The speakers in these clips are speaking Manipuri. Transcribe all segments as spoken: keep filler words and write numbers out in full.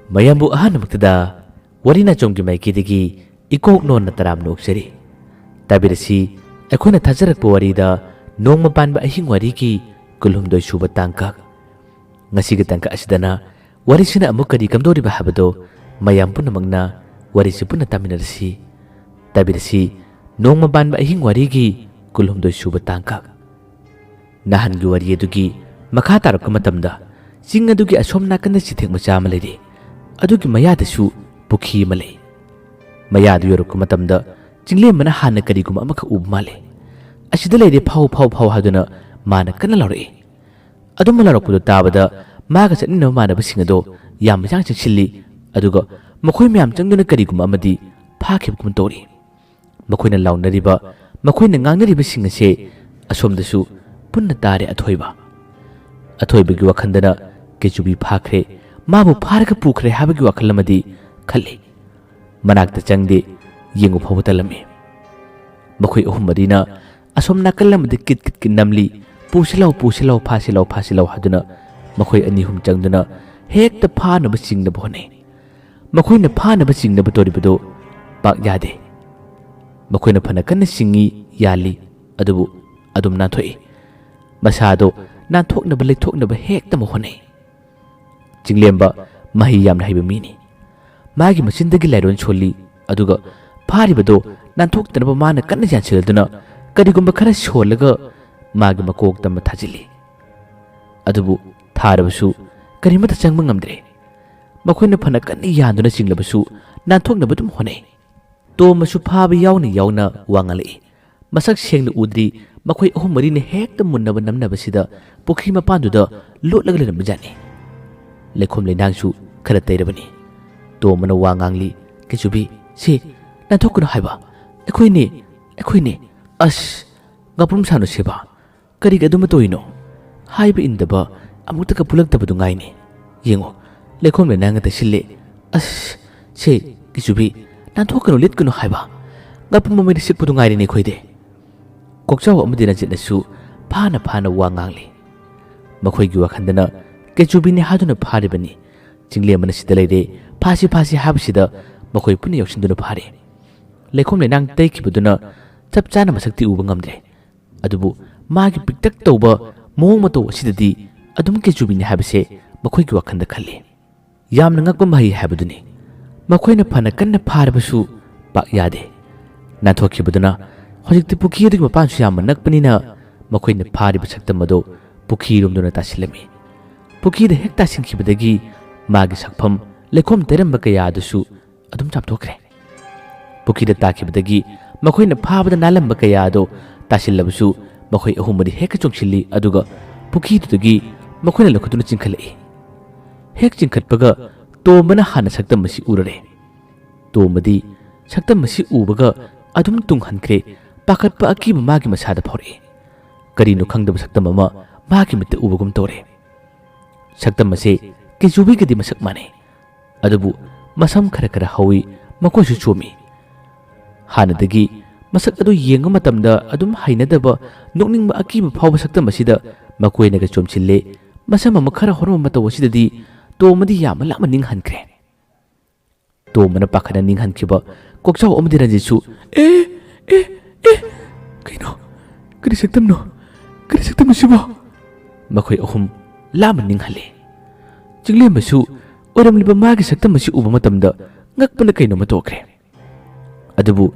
ꯃꯌꯥꯝꯕꯨ ꯑꯍꯥꯟꯕꯃꯛꯇꯗ ꯋꯥꯔꯤ ꯅꯥꯆꯣꯝꯒꯤ ꯃꯥꯏꯀꯩꯗꯒꯤ ꯏꯀꯣꯛ ꯅꯣꯟꯅ ꯇꯔꯥꯝꯅ ꯑꯣꯛꯆꯔꯤ꯫ ꯇꯥꯕꯤꯔꯁꯤ, ꯑꯩꯈꯣꯏꯅ ꯊꯥꯖꯔꯛꯄ ꯋꯥꯔꯤꯗ ꯅꯣꯡꯃ ꯄꯥꯟꯕ ꯑꯍꯤꯡ ꯋꯥꯔꯤꯒꯤ ꯀꯨꯟꯍꯨꯝꯗꯣꯏ ꯁꯨꯕ ꯇꯥꯡꯀꯛ꯫ ꯉꯁꯤꯒꯤ ꯇꯥꯡꯀꯛ ꯑꯁꯤꯗꯅ ꯋꯥꯔꯤꯁꯤꯅ ꯑꯃꯨꯛ ꯀꯔꯤ ꯀꯝꯗꯧꯔꯤꯕ ꯍꯥꯏꯕꯗꯣ ꯃꯌꯥꯝ ꯄꯨꯝꯅꯃꯛꯅ ꯋꯥꯔꯤꯁꯤ ꯄꯨꯟꯅ ꯇꯥꯃꯤꯟꯅꯔꯁꯤ꯫ ꯇꯥꯕꯤꯔꯁꯤ, ꯅꯣꯡꯃ ꯄꯥꯟꯕ ꯑꯍꯤꯡ ꯋꯥꯔꯤꯒꯤ ꯀꯨꯟꯍꯨꯝꯗꯣꯏ ꯁꯨꯕ ꯇꯥꯡꯀꯛ꯫ ꯅꯍꯥꯟꯒꯤ ꯋꯥꯔꯤ ꯑꯗꯨꯒꯤ ꯃꯈꯥ ꯇꯥꯔꯛꯄ ꯃꯇꯝꯗ ꯆꯤꯡ ꯑꯗꯨꯒꯤ ꯑꯁꯣꯝ ꯅꯥꯀꯟꯗ ꯆꯤꯊꯦꯛ ꯃꯆꯥ ꯑꯃ ꯂꯩꯔꯤ꯫ ꯑꯗꯨꯒꯤ ꯃꯌꯥꯗꯁꯨ ꯄꯨꯈ꯭ꯔꯤ ꯑꯃ ꯂꯩ꯫ ꯃꯌꯥꯗꯨ ꯌꯧꯔꯛꯄ ꯃꯇꯝꯗ ꯆꯤꯡꯂꯦꯝꯕꯅ ꯍꯥꯟꯅ ꯀꯔꯤꯒꯨꯝꯕ ꯑꯃꯈꯛ ꯎꯕ ꯃꯥꯜꯂꯦ꯫ "ꯑꯁꯤꯗ ꯂꯩꯔꯦ, ꯐꯥꯎ, ꯐꯥꯎ, ꯐꯥꯎ" ꯍꯥꯏꯗꯨꯅ ꯃꯥꯅ ꯀꯟꯅ ꯂꯥꯎꯔꯛꯏ꯫ ꯑꯗꯨꯝꯕ ꯂꯥꯎꯔꯛꯄꯗꯨ ꯇꯥꯕꯗ ꯃꯥꯒ ꯆꯠꯃꯤꯟꯅꯕ ꯃꯥꯟꯅꯕꯁꯤꯡ ꯑꯗꯣ ꯌꯥꯝ ꯃꯌꯥꯡ ꯆꯪꯁꯤꯜꯂꯤ, ꯑꯗꯨꯒ ꯃꯈꯣꯏ ꯃꯌꯥꯝ ꯆꯪꯗꯨꯅ ꯀꯔꯤꯒꯨꯝꯕ ꯑꯃꯗꯤ ꯐꯥꯈꯤꯕꯒꯨꯝ ꯇꯧꯔꯤ꯫ ꯃꯈꯣꯏꯅ ꯂꯥꯎꯅꯔꯤꯕ, ꯃꯈꯣꯏꯅ ꯉꯥꯡꯅꯔꯤꯕꯁꯤꯡ ꯑꯁꯦ ꯑꯁꯣꯝꯗꯁꯨ ꯄꯨꯟꯅ ꯇꯥꯔꯦ ꯑꯊꯣꯏꯕ꯫ ꯑꯊꯣꯏꯕꯒꯤ ꯋꯥꯈꯜꯗꯅ ꯀꯦꯆꯨꯕꯤ ꯐꯥꯈ꯭ꯔꯦ, ꯃꯥꯕꯨ ꯐꯥꯔꯒ ꯄꯨꯈ꯭ꯔꯦ ꯍꯥꯏꯕꯒꯤ ꯋꯥꯈꯜ ꯑꯃꯗꯤ ꯈꯜꯂꯤ꯫ ꯃꯅꯥꯛꯇ ꯆꯪꯗꯦ, ꯌꯦꯡꯕ ꯐꯥꯎꯕ ꯇꯜꯂꯝꯃꯤ꯫ ꯃꯈꯣꯏ ꯑꯍꯨꯝ ꯃꯔꯤꯅ ꯑꯁꯣꯝ ꯅꯥꯀꯜ ꯑꯃꯗ ꯀꯤꯠ ꯀꯤꯠ ꯀꯤꯠ ꯅꯝꯂꯤ, "ꯄꯨꯁꯤ ꯂꯥꯎ, ꯄꯨꯁꯤ ꯂꯥꯎ, ꯐꯥꯁꯤ ꯂꯥꯎ, ꯐꯥꯁꯤ ꯂꯥꯎ" ꯍꯥꯏꯗꯨꯅ ꯃꯈꯣꯏ ꯑꯅꯤ ꯑꯍꯨꯝ ꯆꯪꯗꯨꯅ ꯍꯦꯛꯇ ꯐꯥꯅꯕ ꯆꯤꯡꯅꯕ ꯍꯣꯠꯅꯩ꯫ ꯃꯈꯣꯏꯅ ꯐꯥꯅꯕ ꯆꯤꯡꯅꯕ ꯇꯧꯔꯤꯕꯗꯨ ꯄꯥꯛ ꯌꯥꯗꯦ꯫ ꯃꯈꯣꯏꯅ ꯐꯅ ꯀꯟꯅ ꯆꯤꯡꯏ, ꯌꯥꯜꯂꯤ, ꯑꯗꯨꯕꯨ ꯑꯗꯨꯝ ꯅꯥꯟꯊꯣꯛꯏ꯫ ꯃꯁꯥꯗꯣ ꯅꯥꯟꯊꯣꯛꯅꯕ, ꯂꯩꯊꯣꯛꯅꯕ ꯍꯦꯛꯇ ꯑꯃꯨꯛ ꯍꯣꯠꯅꯩ꯫ ꯆꯤꯡꯂꯦꯝꯕ ꯃꯍꯩ ꯌꯥꯝꯅ ꯍꯩꯕ ꯃꯤꯅꯤ꯫ ꯃꯥꯒꯤ ꯃꯆꯤꯟꯗꯒꯤ ꯂꯥꯏꯔꯣꯟ ꯁꯣꯜꯂꯤ, ꯑꯗꯨꯒ ꯐꯥꯔꯤꯕꯗꯣ ꯅꯥꯟꯊꯣꯛꯇꯅꯕ ꯃꯥꯅ ꯀꯟꯅ ꯌꯥꯟꯁꯤꯜꯂꯗꯨꯅ ꯀꯔꯤꯒꯨꯝꯕ ꯈꯔ ꯁꯣꯜꯂꯒ ꯃꯥꯒꯤ ꯃꯀꯣꯛꯇ ꯑꯃ ꯊꯥꯖꯤꯜꯂꯤ꯫ ꯑꯗꯨꯕꯨ ꯊꯥꯔꯕꯁꯨ ꯀꯔꯤꯃꯠꯇ ꯆꯪꯕ ꯉꯝꯗ꯭ꯔꯦ꯫ ꯃꯈꯣꯏꯅ ꯐꯅ ꯀꯟꯅ ꯌꯥꯟꯗꯨꯅ ꯆꯤꯡꯂꯕꯁꯨ ꯅꯥꯟꯊꯣꯛꯅꯕ ꯑꯗꯨꯝ ꯍꯣꯠꯅꯩ꯫ ꯇꯣꯝꯕꯁꯨ ꯐꯥꯕ ꯌꯥꯎꯅ ꯌꯥꯎꯅ ꯋꯥ ꯉꯥꯡꯂꯛꯏ꯫ ꯃꯁꯛ ꯁꯦꯡꯅ ꯎꯗ꯭ꯔꯤ, ꯃꯈꯣꯏ ꯑꯍꯨꯝ ꯃꯔꯤꯅ ꯍꯦꯛꯇ ꯃꯨꯟꯅꯕ ꯅꯝꯅꯕꯁꯤꯗ ꯄꯨꯈ꯭ꯔꯤ ꯃꯄꯥꯟꯗꯨꯗ ꯂꯣꯠꯂꯒ ꯂꯩꯔꯝꯕꯖꯥꯠꯅꯤ꯫ ꯂꯩꯈꯣꯝ ꯂꯩꯅꯥꯡꯁꯨ ꯈꯔ ꯇꯩꯔꯕꯅꯤ꯫ ꯇꯣꯝꯕꯅ ꯋꯥ ꯉꯥꯡꯂꯤ, "ꯀꯩꯆꯨꯕꯤ, ꯁꯤ ꯅꯥꯟꯊꯣꯛꯀꯅꯨ ꯍꯥꯏꯕ꯫ ꯑꯩꯈꯣꯏꯅꯦ, ꯑꯩꯈꯣꯏꯅꯦ꯫ ꯑꯁ, ꯉꯥꯄ꯭ꯔꯨꯝ ꯁꯥꯅꯨꯁꯦꯕ꯫ ꯀꯔꯤꯒꯤ ꯑꯗꯨꯝꯕ ꯇꯧꯔꯤꯅꯣ? ꯍꯥꯏꯕ ꯏꯟꯗꯕ, ꯑꯃꯨꯛꯇꯒ ꯄꯨꯂꯛꯇꯕꯗꯨ ꯉꯥꯏꯅꯦ꯫ ꯌꯦꯡꯉꯣ, ꯂꯩꯈꯣꯝ ꯂꯩꯅꯥꯡꯒ ꯇꯩꯁꯤꯜꯂꯦ꯫ ꯑꯁ, ꯁꯦ, ꯀꯤꯆꯨꯕꯤ, ꯅꯥꯟꯊꯣꯛꯀꯅꯨ, ꯂꯤꯠꯀꯅꯨ ꯍꯥꯏꯕ꯫ ꯉꯥꯄ꯭ꯔꯨꯝ ꯃꯃꯩꯗ ꯁꯤꯛꯄꯗꯨ ꯉꯥꯏꯔꯦꯅꯦ ꯑꯩꯈꯣꯏꯗꯤ꯫" ꯀꯣꯛꯆꯥꯎ ꯑꯃꯗꯤ ꯔꯟꯖꯤꯠꯅꯁꯨ ꯐꯥꯅ ꯐꯥꯅ ꯋꯥ ꯉꯥꯡꯂꯤ꯫ ꯃꯈꯣꯏꯒꯤ ꯋꯥꯈꯜꯗꯅ ꯀꯦꯆꯨꯕꯤꯅꯤ ꯍꯥꯏꯗꯨꯅ ꯐꯥꯔꯤꯕꯅꯤ꯫ ꯆꯤꯡꯂꯦꯝꯕꯅ "ꯁꯤꯗ ꯂꯩꯔꯦ, ꯐꯥꯁꯤ, ꯐꯥꯁꯤ" ꯍꯥꯏꯕꯁꯤꯗ ꯃꯈꯣꯏ ꯄꯨꯟꯅ ꯌꯧꯁꯤꯟꯗꯨꯅ ꯐꯥꯔꯦ꯫ ꯂꯩꯈꯣꯝ ꯂꯩꯅꯥꯡ ꯇꯩꯈꯤꯕꯗꯨꯅ ꯆꯞ ꯆꯥꯅ ꯃꯁꯛꯇꯤ ꯎꯕ ꯉꯝꯗ꯭ꯔꯦ꯫ ꯑꯗꯨꯕꯨ ꯃꯥꯒꯤ ꯄꯤꯛꯇꯛ ꯇꯧꯕ ꯃꯑꯣꯡ ꯃꯇꯧ ꯑꯁꯤꯗꯗꯤ ꯑꯗꯨꯝ ꯀꯦꯆꯨꯕꯤꯅꯤ ꯍꯥꯏꯕꯁꯦ ꯃꯈꯣꯏꯒꯤ ꯋꯥꯈꯜꯗ ꯈꯜꯂꯤ꯫ ꯌꯥꯝꯅ ꯉꯛꯄ ꯃꯍꯩ ꯍꯥꯏꯕꯗꯨꯅꯤ꯫ ꯃꯈꯣꯏꯅ ꯐꯅ ꯀꯟꯅ ꯐꯥꯔꯕꯁꯨ ꯄꯥꯛ ꯌꯥꯗꯦ꯫ ꯅꯥꯟꯊꯣꯛꯈꯤꯕꯗꯨꯅ ꯍꯧꯖꯤꯛꯇꯤ ꯄꯨꯈ꯭ꯔꯤ ꯑꯗꯨꯒꯤ ꯃꯄꯥꯟꯁꯨ ꯌꯥꯝꯅ ꯅꯛꯄꯅꯤꯅ ꯃꯈꯣꯏꯅ ꯐꯥꯔꯤꯕ ꯁꯛꯇꯝ ꯑꯗꯨ ꯄꯨꯈ꯭ꯔꯤꯔꯣꯝꯗꯨꯅ ꯇꯥꯁꯤꯜꯂꯝꯃꯤ꯫ ꯄꯨꯈ꯭ꯔꯤꯗ ꯍꯦꯛ ꯇꯥꯁꯤꯟꯈꯤꯕꯗꯒꯤ ꯃꯥꯒꯤ ꯁꯛꯐꯝ, ꯂꯩꯈꯣꯝ ꯇꯩꯔꯝꯕ ꯀꯌꯥ ꯑꯗꯨꯁꯨ ꯑꯗꯨꯝ ꯆꯥꯝꯊꯣꯛꯈ꯭ꯔꯦ꯫ ꯄꯨꯈ꯭ꯔꯤꯗ ꯇꯥꯈꯤꯕꯗꯒꯤ ꯃꯈꯣꯏꯅ ꯐꯥꯕꯗ ꯅꯥꯜꯂꯝꯕ ꯀꯌꯥ ꯑꯗꯨ ꯇꯥꯁꯤꯜꯂꯕꯁꯨ ꯃꯈꯣꯏ ꯑꯍꯨꯝ ꯃꯔꯤ ꯍꯦꯛꯇ ꯆꯣꯡꯁꯤꯜꯂꯤ, ꯑꯗꯨꯒ ꯄꯨꯈ꯭ꯔꯤꯗꯨꯗꯒꯤ ꯃꯈꯣꯏꯅ ꯂꯧꯈꯠꯇꯨꯅ ꯆꯤꯡꯈꯠꯂꯛꯏ꯫ ꯍꯦꯛ ꯆꯤꯡꯈꯠꯄꯒ ꯇꯣꯝꯕꯅ ꯍꯥꯟꯅ ꯁꯛꯇꯝ ꯑꯁꯤ ꯎꯔꯔꯦ꯫ ꯇꯣꯝꯕꯗꯤ ꯁꯛꯇꯝ ꯑꯁꯤ ꯎꯕꯒ ꯑꯗꯨꯝ ꯇꯨꯡꯍꯟꯈ꯭ꯔꯦ꯫ ꯄꯥꯈꯠꯄ ꯑꯀꯤꯕ ꯃꯥꯒꯤ ꯃꯁꯥꯗ ꯐꯥꯎꯔꯛꯏ꯫ ꯀꯔꯤꯅꯣ ꯈꯪꯗꯕ ꯁꯛꯇꯝ ꯑꯃ ꯃꯥꯒꯤ ꯃꯤꯠꯇ ꯎꯕꯒꯨꯝ ꯇꯧꯔꯦ꯫ ꯁꯛꯇꯝ ꯑꯁꯦ ꯀꯦꯖꯨꯕꯤꯒꯗꯤ ꯃꯁꯛ ꯃꯥꯟꯅꯩ꯫ ꯑꯗꯨꯕꯨ ꯃꯁꯝ ꯈꯔ ꯈꯔ ꯍꯧꯏ, ꯃꯀꯣꯏꯁꯨ ꯆꯣꯝꯃꯤ꯫ ꯍꯥꯟꯅꯗꯒꯤ ꯃꯁꯛ ꯑꯗꯨ ꯌꯦꯡꯕ ꯃꯇꯝꯗ ꯑꯗꯨꯝ ꯍꯩꯅꯗꯕ, ꯅꯣꯛꯅꯤꯡꯕ, ꯑꯀꯤꯕ ꯐꯥꯎꯕ ꯁꯛꯇꯝ ꯑꯁꯤꯗ ꯃꯀꯣꯏꯅꯒ ꯆꯣꯝꯁꯤꯜꯂꯦ꯫ ꯃꯁꯝ ꯑꯃ ꯈꯔ ꯍꯧꯔꯝꯕ ꯃꯇꯧ ꯑꯁꯤꯗꯗꯤ ꯇꯣꯝꯕꯗꯤ ꯌꯥꯝꯅ ꯂꯥꯞꯅ ꯅꯤꯡꯍꯟꯈ꯭ꯔꯦ꯫ ꯇꯣꯝꯕꯅ ꯄꯥꯈꯠꯅ ꯅꯤꯡꯍꯟꯈꯤꯕ ꯀꯣꯛꯆꯥꯎ ꯑꯃꯗꯤ ꯔꯟꯖꯤꯠꯁꯨ, "ꯑꯦ, ꯑꯦ, ꯑꯦ, ꯀꯩꯅꯣ? ꯀꯔꯤ ꯁꯛꯇꯝꯅꯣ? ꯀꯔꯤ ꯁꯛꯇꯝꯅꯣ ꯁꯤꯕꯣ?" ꯃꯈꯣꯏ ꯑꯍꯨꯝ ꯂꯥꯞꯅ ꯅꯤꯡꯍꯜꯂꯦ꯫ ꯆꯤꯡꯂꯦꯝꯕꯁꯨ ꯑꯣꯏꯔꯝꯂꯤꯕ ꯃꯥꯒꯤ ꯁꯛꯇꯝ ꯑꯁꯤ ꯎꯕ ꯃꯇꯝꯗ ꯉꯛꯄꯅ ꯀꯩꯅꯣꯝꯃ ꯇꯧꯈ꯭ꯔꯦ꯫ ꯑꯗꯨꯕꯨ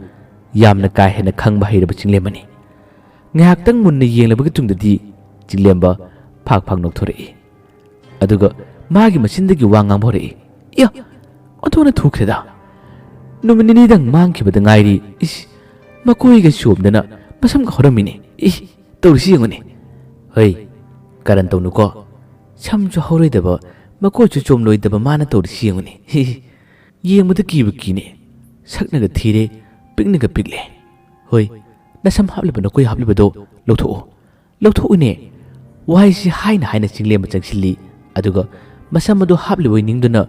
ꯌꯥꯝꯅ ꯀꯥ ꯍꯦꯟꯅ ꯈꯪꯕ ꯍꯩꯔꯕ ꯆꯤꯡꯂꯦꯝꯕꯅꯤ꯫ ꯉꯥꯏꯍꯥꯛꯇꯪ ꯃꯨꯟꯅ ꯌꯦꯡꯂꯕꯒꯤ ꯇꯨꯡꯗꯗꯤ ꯆꯤꯡꯂꯦꯝꯕ ꯐꯥꯛ ꯐꯥꯛ ꯅꯣꯛꯊꯣꯔꯛꯏ꯫ ꯑꯗꯨꯒ ꯃꯥꯒꯤ ꯃꯆꯤꯟꯗꯒꯤ ꯋꯥ ꯉꯥꯡꯕ ꯍꯧꯔꯛꯏ꯫ "ꯏꯌꯥ! ꯑꯣꯟꯊꯣꯛꯅ ꯊꯨꯈ꯭ꯔꯦꯗ! ꯅꯨꯃꯤꯠ ꯅꯤꯅꯤꯗꯪ ꯃꯥꯡꯈꯤꯕꯗ ꯉꯥꯏꯔꯤ꯫ ꯏꯁ! ꯃꯀꯣꯏꯒ ꯆꯣꯝꯗꯅ ꯃꯁꯝꯒ ꯍꯧꯔꯝꯃꯤꯅꯦ꯫ ꯏ! ꯇꯧꯔꯤꯁꯤ ꯌꯦꯡꯉꯨꯅꯦ꯫ ꯍꯩ! ꯀꯔꯟ ꯇꯧꯅꯨꯀꯣ꯫ ꯁꯝꯁꯨ ꯍꯧꯔꯣꯏꯗꯕ, ꯃꯀꯣꯏꯁꯨ ꯆꯣꯝꯂꯣꯏꯗꯕ ꯃꯥꯅ ꯇꯧꯔꯤꯁꯤ ꯌꯦꯡꯉꯨꯅꯦ꯫ ꯍꯤ! ꯌꯦꯡꯕꯗ ꯀꯤꯕꯨ ꯀꯤꯅꯦ꯫ ꯁꯛꯅꯒ ꯊꯤꯔꯦ, ꯄꯤꯛꯅꯒ ꯄꯤꯛꯂꯦ꯫ ꯍꯣꯏ, ꯅꯁꯝ ꯍꯥꯞꯂꯤꯕ ꯅꯀꯣꯏ ꯍꯥꯞꯂꯤꯕꯗꯣ ꯂꯧꯊꯣꯛꯑꯣ꯫ ꯂꯧꯊꯣꯛꯎꯅꯦ!" ꯋꯥꯍꯩꯁꯤ ꯍꯥꯏꯅ ꯍꯥꯏꯅ ꯆꯤꯡꯂꯦꯝꯕ ꯆꯪꯁꯤꯜꯂꯤ꯫ ꯑꯗꯨꯒ ꯃꯁꯝ ꯑꯗꯨ ꯍꯥꯞꯂꯤꯕꯣꯏ ꯅꯤꯡꯗꯨꯅ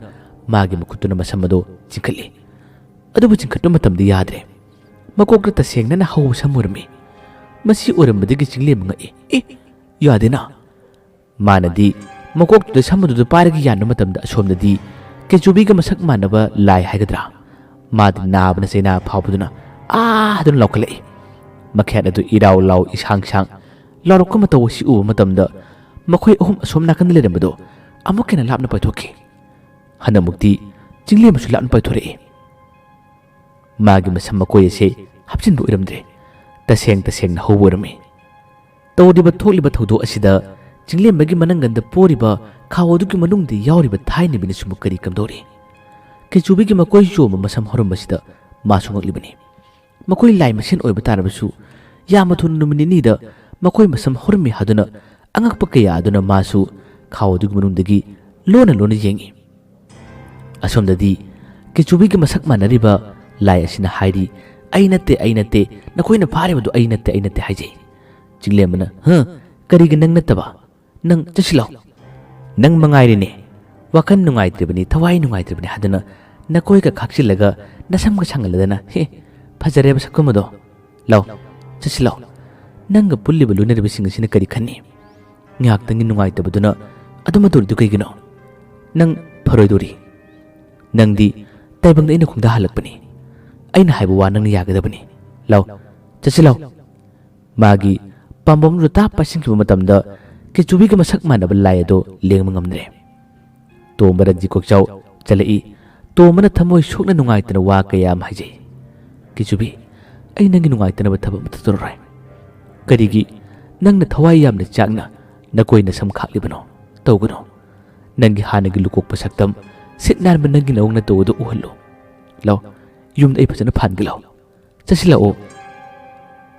ꯃꯥꯒꯤ ꯃꯈꯨꯠꯇꯨꯅ ꯃꯁꯝ ꯑꯗꯨ ꯆꯤꯡꯈꯠꯂꯤ꯫ ꯑꯗꯨꯕꯨ ꯆꯤꯡꯈꯠꯄ ꯃꯇꯝꯗ ꯌꯥꯗ꯭ꯔꯦ꯫ ꯃꯀꯣꯛꯇ ꯇꯁꯦꯡꯅꯅ ꯍꯧꯕ ꯁꯝ ꯑꯣꯏꯔꯝꯃꯤ꯫ ꯃꯁꯤ ꯑꯣꯏꯔꯝꯕꯗꯒꯤ ꯆꯤꯡꯂꯦꯝꯕ ꯉꯛꯏ꯫ "ꯑꯦ, ꯌꯥꯗꯦꯅ!" ꯃꯥꯅꯗꯤ ꯃꯀꯣꯛꯇꯨꯗ ꯁꯝꯕꯗꯨꯗ ꯄꯥꯏꯔꯒ ꯌꯥꯟꯕ ꯃꯇꯝꯗ ꯑꯁꯣꯝꯗꯗꯤ ꯀꯦꯆꯨꯕꯤꯒ ꯃꯁꯛ ꯃꯥꯟꯅꯕ ꯂꯥꯏ ꯍꯥꯏꯒꯗ꯭ꯔꯥ, ꯃꯥꯗꯤ ꯅꯥꯕꯅ ꯆꯩꯅꯥ ꯐꯥꯎꯕꯗꯨꯅ "ꯑꯥ" ꯍꯥꯏꯗꯨꯅ ꯂꯥꯎꯈꯠꯂꯛꯏ꯫ ꯃꯈꯦꯠ ꯑꯗꯨ ꯏꯔꯥꯎ ꯂꯥꯎ ꯏꯁꯥꯡ ꯁꯥꯡ ꯂꯥꯎꯔꯛꯄ ꯃꯇꯧ ꯑꯁꯤ ꯎꯕ ꯃꯇꯝꯗ ꯃꯈꯣꯏ ꯑꯍꯨꯝ ꯑꯁꯣꯝ ꯅꯥꯀꯟꯗ ꯂꯩꯔꯝꯕꯗꯣ ꯑꯃꯨꯛ ꯍꯦꯟꯅ ꯂꯥꯞꯅ ꯄꯥꯏꯊꯣꯛꯈꯤ꯫ ꯍꯟꯗꯛꯃꯨꯛꯇꯤ ꯆꯤꯡꯂꯦꯝꯕꯁꯨ ꯂꯥꯞꯅ ꯄꯥꯏꯊꯣꯔꯛꯏ꯫ ꯃꯥꯒꯤ ꯃꯁꯝ ꯃꯀꯣꯏ ꯑꯁꯦ ꯍꯥꯞꯆꯤꯟꯕ ꯑꯣꯏꯔꯝꯗ꯭ꯔꯦ, ꯇꯁꯦꯡ ꯇꯁꯦꯡꯅ ꯍꯧꯕ ꯑꯣꯏꯔꯝꯃꯤ꯫ ꯇꯧꯔꯤꯕ ꯊꯣꯛꯂꯤꯕ ꯊꯧꯗꯣꯛ ꯑꯁꯤꯗ ꯆꯤꯡꯂꯦꯝꯕꯒꯤ ꯃꯅꯪꯒꯟꯗ ꯄꯣꯔꯤꯕ ꯈꯥꯎ ꯑꯗꯨꯒꯤ ꯃꯅꯨꯡꯗ ꯌꯥꯎꯔꯤꯕ ꯊꯥꯏꯅꯕꯤꯅꯁꯨ ꯑꯃꯨꯛ ꯀꯔꯤ ꯀꯝꯗꯧꯔꯤ? ꯀꯦꯆꯨꯕꯤꯒꯤ ꯃꯀꯣꯏ ꯆꯣꯝꯕ ꯃꯁꯝ ꯍꯧꯔꯝꯕꯁꯤꯗ ꯃꯥꯁꯨ ꯉꯛꯂꯤꯕꯅꯤ꯫ ꯃꯈꯣꯏ ꯂꯥꯏ ꯃꯁꯦꯟ ꯑꯣꯏꯕ ꯇꯥꯔꯕꯁꯨ ꯌꯥꯝꯅ ꯊꯨꯅ ꯅꯨꯃꯤꯠ ꯅꯤꯅꯤꯗ ꯃꯈꯣꯏ ꯃꯁꯝ ꯍꯧꯔꯝꯃꯤ ꯍꯥꯏꯗꯨꯅ ꯑꯉꯛꯄ ꯀꯌꯥ ꯑꯗꯨꯅ ꯃꯥꯁꯨ ꯈꯥꯎ ꯑꯗꯨꯒꯤ ꯃꯅꯨꯡꯗꯒꯤ ꯂꯣꯟꯅ ꯂꯣꯟꯅ ꯌꯦꯡꯏ꯫ ꯑꯁꯣꯝꯗꯗꯤ ꯀꯦꯆꯨꯕꯤꯒ ꯃꯁꯛ ꯃꯥꯟꯅꯔꯤꯕ ꯂꯥꯏ ꯑꯁꯤꯅ ꯍꯥꯏꯔꯤ, "ꯑꯩ ꯅꯠꯇꯦ, ꯑꯩ ꯅꯠꯇꯦ, ꯅꯈꯣꯏꯅ ꯐꯥꯔꯤꯕꯗꯨ ꯑꯩ ꯅꯠꯇꯦ, ꯑꯩ ꯅꯠꯇꯦ" ꯍꯥꯏꯖꯩ꯫ ꯆꯤꯡꯂꯦꯝꯕꯅ, "ꯍ? ꯀꯔꯤꯒꯤ ꯅꯪ ꯅꯠꯇꯕ? ꯅꯪ ꯆꯠꯁꯤꯜꯂꯣ꯫ ꯅꯪ ꯃꯉꯥꯏꯔꯦꯅꯦ꯫ ꯋꯥꯈꯜ ꯅꯨꯡꯉꯥꯏꯇ꯭ꯔꯤꯕꯅꯤ, ꯊꯋꯥꯏ ꯅꯨꯡꯉꯥꯏꯇ꯭ꯔꯤꯕꯅꯤ ꯍꯥꯏꯗꯨꯅ ꯅꯀꯣꯏꯒ ꯈꯥꯛꯆꯤꯜꯂꯒ ꯅꯁꯝꯒ ꯁꯥꯡꯍꯜꯂꯗꯅ, ꯍꯦ, ꯐꯖꯔꯦꯕ ꯁꯛꯀꯨꯝ ꯑꯗꯣ꯫ ꯂꯥꯎ, ꯆꯠꯁꯤꯜꯂꯣ꯫ ꯅꯪꯒ ꯄꯨꯜꯂꯤꯕ ꯂꯣꯏꯅꯔꯤꯕꯁꯤꯡ ꯑꯁꯤꯅ ꯀꯔꯤ ꯈꯟꯅꯤ? ꯉꯥꯏꯍꯥꯛꯇꯪꯒꯤ ꯅꯨꯡꯉꯥꯏꯇꯕꯗꯨꯅ ꯑꯗꯨꯝ ꯇꯧꯔꯤꯗꯨ ꯀꯩꯒꯤꯅꯣ? ꯅꯪ ꯐꯔꯣꯏꯗꯧꯔꯤ꯫ ꯅꯪꯗꯤ ꯇꯥꯏꯕꯪꯗ ꯑꯩꯅ ꯈꯣꯡꯗꯥꯍꯜꯂꯛꯄꯅꯤ꯫ ꯑꯩꯅ ꯍꯥꯏꯕ ꯋꯥ ꯅꯪꯅ ꯌꯥꯒꯗꯕꯅꯤ꯫ ꯂꯥꯎ, ꯆꯠꯁꯤꯜꯂꯣ꯫" ꯃꯥꯒꯤ ꯄꯥꯝꯕꯣꯝꯗꯨꯗ ꯇꯥꯞ ꯄꯥꯏꯁꯤꯟꯈꯤꯕ ꯃꯇꯝꯗ ꯀꯦꯆꯨꯕꯤꯒ ꯃꯁꯛ ꯃꯥꯟꯅꯕ ꯂꯥꯏ ꯑꯗꯨ ꯂꯦꯡꯕ ꯉꯝꯗ꯭ꯔꯦ꯫ ꯇꯣꯝꯕ ꯔꯟꯖꯤ ꯀꯣꯛꯆꯥꯎ ꯆꯠꯂꯛꯏ꯫ ꯇꯣꯝꯕꯅ ꯊꯃꯣꯏ ꯁꯣꯛꯅ ꯅꯨꯡꯉꯥꯏꯇꯅ ꯋꯥ ꯀꯌꯥ ꯑꯃ ꯍꯥꯏꯖꯩ꯫ "ꯀꯦꯆꯨꯕꯤ, ꯑꯩ ꯅꯪꯒꯤ ꯅꯨꯡꯉꯥꯏꯇꯅꯕ ꯊꯕꯛ ꯑꯃꯠꯇ ꯇꯧꯔꯔꯣꯏ꯫ ꯀꯔꯤꯒꯤ ꯅꯪꯅ ꯊꯋꯥꯏ ꯌꯥꯝꯅ ꯆꯥꯛꯅ ꯅꯀꯣꯏ ꯅꯁꯝ ꯈꯥꯛꯂꯤꯕꯅꯣ? ꯇꯧꯒꯅꯨ꯫ ꯅꯪꯒꯤ ꯍꯥꯟꯅꯒꯤ ꯂꯨꯀꯣꯛꯄ ꯁꯛꯇꯝ, ꯁꯤꯠ ꯅꯥꯟꯕ ꯅꯪꯒꯤ ꯅꯑꯣꯡ ꯅꯇꯧ ꯑꯗꯨ ꯎꯍꯜꯂꯨ꯫ ꯂꯥꯎ, ꯌꯨꯝꯗ ꯑꯩ ꯐꯖꯅ ꯐꯥꯟꯒꯦ ꯂꯥꯎ꯫ ꯆꯠꯁꯤꯜꯂꯛꯑꯣ꯫"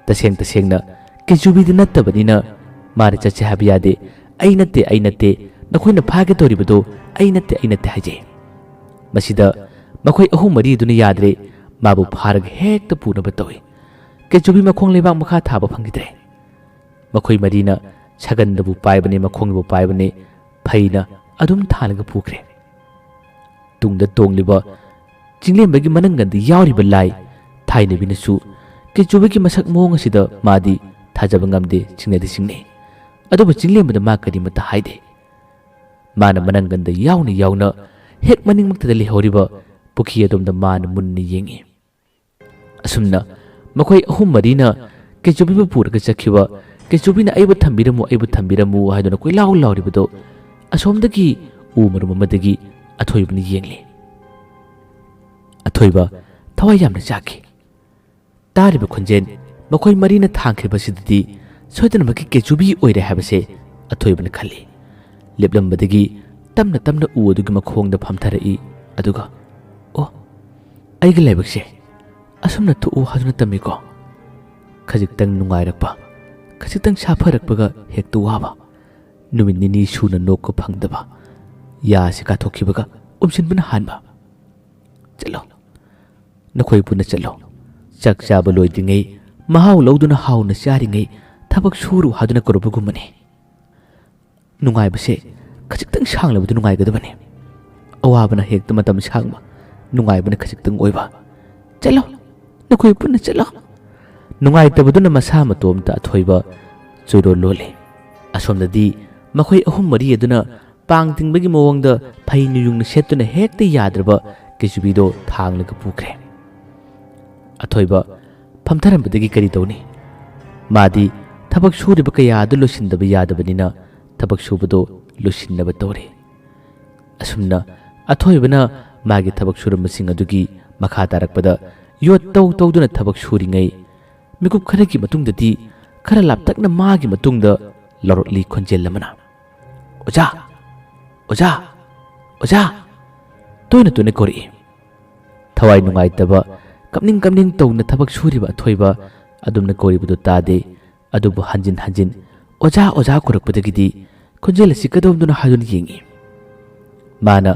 ꯇꯁꯦꯡ ꯇꯁꯦꯡꯅ ꯀꯦꯆꯨꯕꯤꯗꯤ ꯅꯠꯇꯕꯅꯤꯅ ꯃꯥꯗꯤ ꯆꯠꯁꯦ ꯍꯥꯏꯕ ꯌꯥꯗꯦ꯫ "ꯑꯩ ꯅꯠꯇꯦ, ꯑꯩ ꯅꯠꯇꯦ, ꯅꯈꯣꯏꯅ ꯐꯥꯒꯦ ꯇꯧꯔꯤꯕꯗꯣ ꯑꯩ ꯅꯠꯇꯦ, ꯑꯩ ꯅꯠꯇꯦ" ꯍꯥꯏꯖꯩ꯫ ꯃꯁꯤꯗ ꯃꯈꯣꯏ ꯑꯍꯨꯝ ꯃꯔꯤ ꯑꯗꯨꯅ ꯌꯥꯗ꯭ꯔꯦ, ꯃꯥꯕꯨ ꯐꯥꯔꯒ ꯍꯦꯛꯇ ꯄꯨꯅꯕ ꯇꯧꯏ꯫ ꯀꯦꯆꯨꯕꯤ ꯃꯈꯣꯡ ꯂꯩꯕꯥꯛ ꯃꯈꯥ ꯊꯥꯕ ꯐꯪꯈꯤꯗ꯭ꯔꯦ꯫ ꯃꯈꯣꯏ ꯃꯔꯤꯅ ꯁꯒꯟꯗꯕꯨ ꯄꯥꯏꯕꯅꯦ, ꯃꯈꯣꯡꯕꯨ ꯄꯥꯏꯕꯅꯦ, ꯐꯩꯅ ꯑꯗꯨꯝ ꯊꯥꯜꯂꯒ ꯄꯨꯈ꯭ꯔꯦ꯫ ꯇꯨꯡꯗ ꯇꯣꯡꯂꯤꯕ ꯆꯤꯡꯂꯦꯝꯕꯒꯤ ꯃꯅꯪꯒꯟꯗ ꯌꯥꯎꯔꯤꯕ ꯂꯥꯏ ꯊꯥꯏꯅꯕꯤꯅꯁꯨ ꯀꯦꯆꯨꯕꯤꯒꯤ ꯃꯁꯛ ꯃꯑꯣꯡ ꯑꯁꯤꯗ ꯃꯥꯗꯤ ꯊꯥꯖꯕ ꯉꯝꯗꯦ, ꯆꯤꯡꯅꯗꯤ ꯆꯤꯡꯅꯩ꯫ ꯑꯗꯨꯕꯨ ꯆꯤꯡꯂꯦꯝꯕꯗ ꯃꯥ ꯀꯔꯤꯃꯠꯇ ꯍꯥꯏꯗꯦ꯫ ꯃꯥꯅ ꯃꯅꯪꯒꯟꯗ ꯌꯥꯎꯅ ꯌꯥꯎꯅ ꯍꯦꯛ ꯃꯅꯤꯡꯃꯛꯇꯗ ꯂꯩꯍꯧꯔꯤꯕ ꯄꯨꯈ꯭ꯔꯤ ꯑꯗꯣꯝꯗ ꯃꯥꯅ ꯃꯨꯟꯅ ꯌꯦꯡꯏ꯫ ꯑꯁꯨꯝꯅ ꯃꯈꯣꯏ ꯑꯍꯨꯝ ꯃꯔꯤꯅ ꯀꯦꯆꯨꯕꯤꯕꯨ ꯄꯨꯔꯒ ꯆꯠꯈꯤꯕ, ꯀꯦꯆꯨꯕꯤꯅ "ꯑꯩꯕꯨ ꯊꯝꯕꯤꯔꯝꯃꯨ, ꯑꯩꯕꯨ ꯊꯝꯕꯤꯔꯝꯃꯨ" ꯍꯥꯏꯗꯨꯅ ꯀꯣꯏꯂꯥꯎ ꯂꯥꯎꯔꯤꯕꯗꯨ ꯑꯁꯣꯝꯗꯒꯤ ꯎ ꯃꯔꯨꯝ ꯑꯃꯗꯒꯤ ꯑꯊꯣꯏꯕꯅ ꯌꯦꯡꯂꯤ꯫ ꯑꯊꯣꯏꯕ ꯊꯋꯥꯏ ꯌꯥꯝꯅ ꯆꯥꯛꯈꯤ꯫ ꯇꯥꯔꯤꯕ ꯈꯣꯟꯖꯦꯜ ꯃꯈꯣꯏ ꯃꯔꯤꯅ ꯊꯥꯡꯈ꯭ꯔꯤꯕꯁꯤꯗꯗꯤ ꯁꯣꯏꯗꯅꯃꯛꯀꯤ ꯀꯦꯆꯨꯕꯤ ꯑꯣꯏꯔꯦ ꯍꯥꯏꯕꯁꯦ ꯑꯊꯣꯏꯕꯅ ꯈꯜꯂꯤ꯫ ꯂꯦꯞꯂꯝꯕꯗꯒꯤ ꯇꯞꯅ ꯇꯞꯅ ꯎ ꯑꯗꯨꯒꯤ ꯃꯈꯣꯡꯗ ꯐꯝꯊꯔꯛꯏ꯫ ꯑꯗꯨꯒ, "ꯑꯣ, ꯑꯩꯒꯤ ꯂꯥꯏꯕꯛꯁꯦ ꯑꯁꯨꯝꯅ ꯊꯣꯛꯎ ꯍꯥꯏꯗꯨꯅ ꯇꯝꯃꯤꯀꯣ?" ꯈꯖꯤꯛꯇꯪ ꯅꯨꯡꯉꯥꯏꯔꯛꯄ, ꯈꯖꯤꯛꯇꯪ ꯁꯥꯐꯔꯛꯄꯒ ꯍꯦꯛꯇ ꯋꯥꯕ꯫ ꯅꯨꯃꯤꯠ ꯅꯤꯅꯤ ꯁꯨꯅ ꯅꯣꯛꯄ ꯐꯪꯗꯕ, ꯌꯥꯁꯤ ꯀꯥꯊꯣꯛꯈꯤꯕꯒ ꯎꯝꯁꯤꯟꯕꯅ ꯍꯥꯟꯕ꯫ "ꯆꯠꯂꯣ, ꯅꯈꯣꯏ ꯄꯨꯟꯅ ꯆꯠꯂꯣ꯫ ꯆꯥꯛ ꯆꯥꯕ ꯂꯣꯏꯗ꯭ꯔꯤꯉꯩ, ꯃꯍꯥꯎ ꯂꯧꯗꯨꯅ ꯍꯥꯎꯅ ꯆꯥꯔꯤꯉꯩ ꯊꯕꯛ ꯁꯨꯔꯨ" ꯍꯥꯏꯗꯨꯅ ꯀꯧꯔꯛꯄꯒꯨꯝꯕꯅꯤ꯫ ꯅꯨꯡꯉꯥꯏꯕꯁꯦ ꯈꯖꯤꯛꯇꯪ ꯁꯥꯡꯂꯕꯗꯤ ꯅꯨꯡꯉꯥꯏꯒꯗꯕꯅꯤ꯫ ꯑꯋꯥꯕꯅ ꯍꯦꯛꯇ ꯃꯇꯝ ꯁꯥꯡꯕ, ꯅꯨꯡꯉꯥꯏꯕꯅ ꯈꯖꯤꯛꯇꯪ ꯑꯣꯏꯕ꯫ "ꯆꯠꯂꯣ, ꯅꯈꯣꯏ ꯄꯨꯟꯅ ꯆꯠꯂꯣ"꯫ ꯅꯨꯡꯉꯥꯏꯇꯕꯗꯨꯅ ꯃꯁꯥ ꯃꯇꯣꯝꯇ ꯑꯊꯣꯏꯕ ꯆꯣꯏꯔꯣꯜ ꯂꯣꯜꯂꯤ꯫ ꯑꯁꯣꯝꯗꯗꯤ ꯃꯈꯣꯏ ꯑꯍꯨꯝ ꯃꯔꯤ ꯑꯗꯨꯅ ꯄꯥꯡ ꯇꯤꯡꯕꯒꯤ ꯃꯑꯣꯡꯗ ꯐꯩ ꯅꯨꯌꯨꯡꯅ ꯁꯦꯠꯇꯨꯅ ꯍꯦꯛꯇ ꯌꯥꯗ꯭ꯔꯕ ꯀꯦꯆꯨꯕꯤꯗꯣ ꯊꯥꯡꯂꯒ ꯄꯨꯈ꯭ꯔꯦ꯫ ꯑꯊꯣꯏꯕ ꯐꯝꯊꯔꯝꯕꯗꯒꯤ ꯀꯔꯤ ꯇꯧꯅꯤ? ꯃꯥꯗꯤ ꯊꯕꯛ ꯁꯨꯔꯤꯕ ꯀꯌꯥ ꯑꯗꯨ ꯂꯣꯏꯁꯤꯟꯗꯕ ꯌꯥꯗꯕꯅꯤꯅ ꯊꯕꯛ ꯁꯨꯕꯗꯣ ꯂꯣꯏꯁꯤꯟꯅꯕ ꯇꯧꯔꯤ꯫ ꯑꯁꯨꯝꯅ ꯑꯊꯣꯏꯕꯅ ꯃꯥꯒꯤ ꯊꯕꯛ ꯁꯨꯔꯝꯕꯁꯤꯡ ꯑꯗꯨꯒꯤ ꯃꯈꯥ ꯇꯥꯔꯛꯄꯗ ꯌꯣꯠ ꯇꯧ ꯇꯧꯗꯨꯅ ꯊꯕꯛ ꯁꯨꯔꯤꯉꯩ, ꯃꯤꯀꯨꯞ ꯈꯔꯒꯤ ꯃꯇꯨꯡꯗꯗꯤ ꯈꯔ ꯂꯥꯞꯇꯛꯅ ꯃꯥꯒꯤ ꯃꯇꯨꯡꯗ ꯂꯥꯎꯔꯛꯂꯤ ꯈꯣꯟꯖꯦꯜ ꯑꯃꯅ, "ꯑꯣꯖꯥ! ꯑꯣꯖꯥ! ꯑꯣꯖꯥ!" ꯇꯣꯏꯅ ꯇꯣꯏꯅ ꯀꯧꯔꯛꯏ꯫ ꯊꯋꯥꯏ ꯅꯨꯡꯉꯥꯏꯇꯕ, ꯀꯞꯅꯤꯡ ꯀꯞꯅꯤꯡ ꯇꯧꯅ ꯊꯕꯛ ꯁꯨꯔꯤꯕ ꯑꯊꯣꯏꯕ ꯑꯗꯨꯝꯅ ꯀꯧꯔꯤꯕꯗꯨ ꯇꯥꯗꯦ꯫ ꯑꯗꯨꯕꯨ ꯍꯟꯖꯤꯟ ꯍꯟꯖꯤꯟ "ꯑꯣꯖꯥ, ꯑꯣꯖꯥ" ꯀꯧꯔꯛꯄꯗꯒꯤꯗꯤ ꯈꯣꯟꯖꯦꯜ ꯑꯁꯤ ꯀꯗꯣꯝꯗꯅꯣ ꯍꯥꯏꯗꯨꯅ ꯌꯦꯡꯏ꯫ ꯃꯥꯅ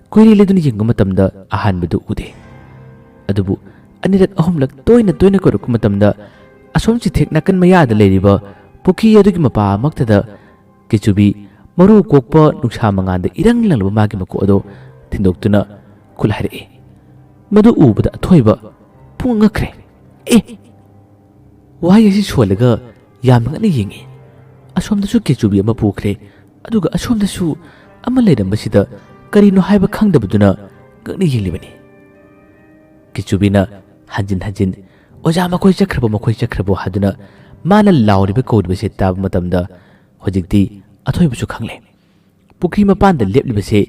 ꯀꯣꯏꯔꯤ ꯂꯩꯗꯨꯅ ꯌꯦꯡꯕ ꯃꯇꯝꯗ ꯑꯍꯥꯟꯕꯗꯨ ꯎꯗꯦ꯫ ꯑꯗꯨꯕꯨ ꯑꯅꯤꯔꯛ ꯑꯍꯨꯝꯂꯛ ꯇꯣꯏꯅ ꯇꯣꯏꯅ ꯀꯧꯔꯛꯄ ꯃꯇꯝꯗ ꯑꯁꯣꯝ ꯆꯤꯊꯦꯛ ꯅꯥꯀꯟ ꯃꯌꯥꯗ ꯂꯩꯔꯤꯕ ꯄꯨꯈ꯭ꯔꯤ ꯑꯗꯨꯒꯤ ꯃꯄꯥꯃꯛꯇꯗ ꯀꯦꯆꯨꯕꯤ ꯃꯔꯨ ꯀꯣꯛꯄ ꯅꯨꯡꯁꯥ ꯃꯉꯥꯜꯗ ꯏꯔꯪ ꯂꯪꯂꯕ ꯃꯥꯒꯤ ꯃꯀꯣꯛ ꯑꯗꯨ ꯊꯤꯟꯗꯣꯛꯇꯨꯅ ꯈꯨꯠ ꯍꯥꯏꯔꯛꯏ꯫ ꯃꯗꯨ ꯎꯕꯗ ꯑꯊꯣꯏꯕ ꯄꯨꯡꯉꯛ ꯉꯛꯈ꯭ꯔꯦ꯫ "ꯑꯦ!" ꯋꯥꯍꯩ ꯑꯁꯤ ꯁꯣꯜꯂꯒ ꯌꯥꯝꯅ ꯉꯛꯅ ꯌꯦꯡꯉꯤ꯫ ꯑꯁꯣꯝꯗꯁꯨ ꯀꯦꯆꯨꯕꯤ ꯑꯃ ꯄꯨꯈ꯭ꯔꯦ, ꯑꯗꯨꯒ ꯑꯁꯣꯝꯗꯁꯨ ꯑꯃ ꯂꯩꯔꯝꯕꯁꯤꯗ ꯀꯔꯤꯅꯣ ꯍꯥꯏꯕ ꯈꯪꯗꯕꯗꯨꯅ ꯉꯛꯅ ꯌꯦꯡꯂꯤꯕꯅꯤ꯫ ꯀꯤꯆꯨꯕꯤꯅ ꯍꯟꯖꯤꯟ ꯍꯟꯖꯤꯟ "ꯑꯣꯖꯥ, ꯃꯈꯣꯏ ꯆꯠꯈ꯭ꯔꯕꯣ, ꯃꯈꯣꯏ ꯆꯠꯈ꯭ꯔꯕꯣ?" ꯍꯥꯏꯗꯨꯅ ꯃꯥꯅ ꯂꯥꯎꯔꯤꯕ ꯀꯧꯔꯤꯕꯁꯦ ꯇꯥꯕ ꯃꯇꯝꯗ ꯍꯧꯖꯤꯛꯇꯤ ꯑꯊꯣꯏꯕꯁꯨ ꯈꯪꯂꯦ꯫ ꯄꯨꯈ꯭ꯔꯤ ꯃꯄꯥꯟꯗ ꯂꯦꯞꯂꯤꯕꯁꯦ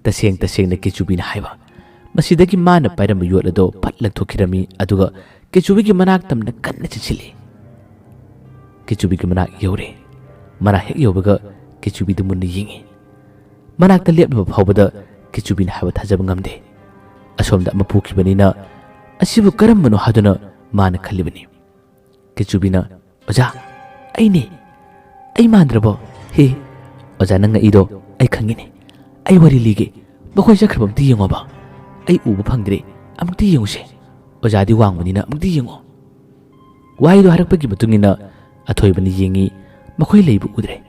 ꯇꯁꯦꯡ ꯇꯁꯦꯡꯅ ꯀꯤꯆꯨꯕꯤꯅ ꯍꯥꯏꯕ꯫ ꯃꯁꯤꯗꯒꯤ ꯃꯥꯅ ꯄꯥꯏꯔꯝꯕ ꯌꯣꯠ ꯑꯗꯣ ꯐꯠ ꯂꯪꯊꯣꯛꯈꯤꯔꯝꯃꯤ, ꯑꯗꯨꯒ ꯀꯤꯆꯨꯕꯤꯒꯤ ꯃꯅꯥꯛ ꯇꯝꯅ ꯀꯟꯅ ꯆꯦꯟꯁꯤꯜꯂꯤ꯫ ꯀꯤꯆꯨꯕꯤꯒꯤ ꯃꯅꯥꯛ ꯌꯧꯔꯦ꯫ ꯃꯅꯥꯛ ꯍꯦꯛ ꯌꯧꯕꯒ ꯀꯤꯆꯨꯕꯤꯗꯨ ꯃꯨꯟꯅ ꯌꯦꯡꯉꯤ꯫ ꯃꯅꯥꯛꯇ ꯂꯦꯞꯂꯕ ꯐꯥꯎꯕꯗ ꯀꯤꯆꯨꯕꯤꯅ ꯍꯥꯏꯕ ꯊꯥꯖꯕ ꯉꯝꯗꯦ꯫ ꯑꯁꯣꯝꯗ ꯑꯃ ꯄꯨꯈꯤꯕꯅꯤꯅ "ꯑꯁꯤꯕꯨ ꯀꯔꯝꯕꯅꯣ?" ꯍꯥꯏꯗꯨꯅ ꯃꯥꯅ ꯈꯜꯂꯤꯕꯅꯤ꯫ ꯀꯤꯆꯨꯕꯤꯅ, "ꯑꯣꯖꯥ, ꯑꯩꯅꯦ꯫ ꯑꯩ ꯃꯥꯟꯗ꯭ꯔꯕꯣ? ꯍꯦ, ꯑꯣꯖꯥ, ꯅꯪ ꯉꯛꯏꯗꯣ ꯑꯩ ꯈꯪꯉꯤꯅꯦ꯫ ꯑꯩ ꯋꯥꯔꯤ ꯂꯤꯒꯦ꯫ ꯃꯈꯣꯏ ꯆꯠꯈ꯭ꯔꯕ ꯑꯝꯇ ꯌꯦꯡꯉꯣꯕ꯫ ꯑꯩ ꯎꯕ ꯐꯪꯗ꯭ꯔꯦ꯫ ꯑꯃꯨꯛꯇ ꯌꯦꯡꯉꯨꯁꯦ꯫ ꯑꯣꯖꯥꯗꯤ ꯋꯥꯡꯕꯅꯤꯅ ꯑꯃꯨꯛꯇ ꯌꯦꯡꯉꯣ꯫" ꯋꯥꯍꯩꯗꯣ ꯍꯥꯏꯔꯛꯄꯒꯤ ꯃꯇꯨꯡ ꯏꯟꯅ ꯑꯊꯣꯏꯕꯅ ꯌꯦꯡꯉꯤ꯫ ꯃꯈꯣꯏ ꯂꯩꯕ ꯎꯗ꯭ꯔꯦ꯫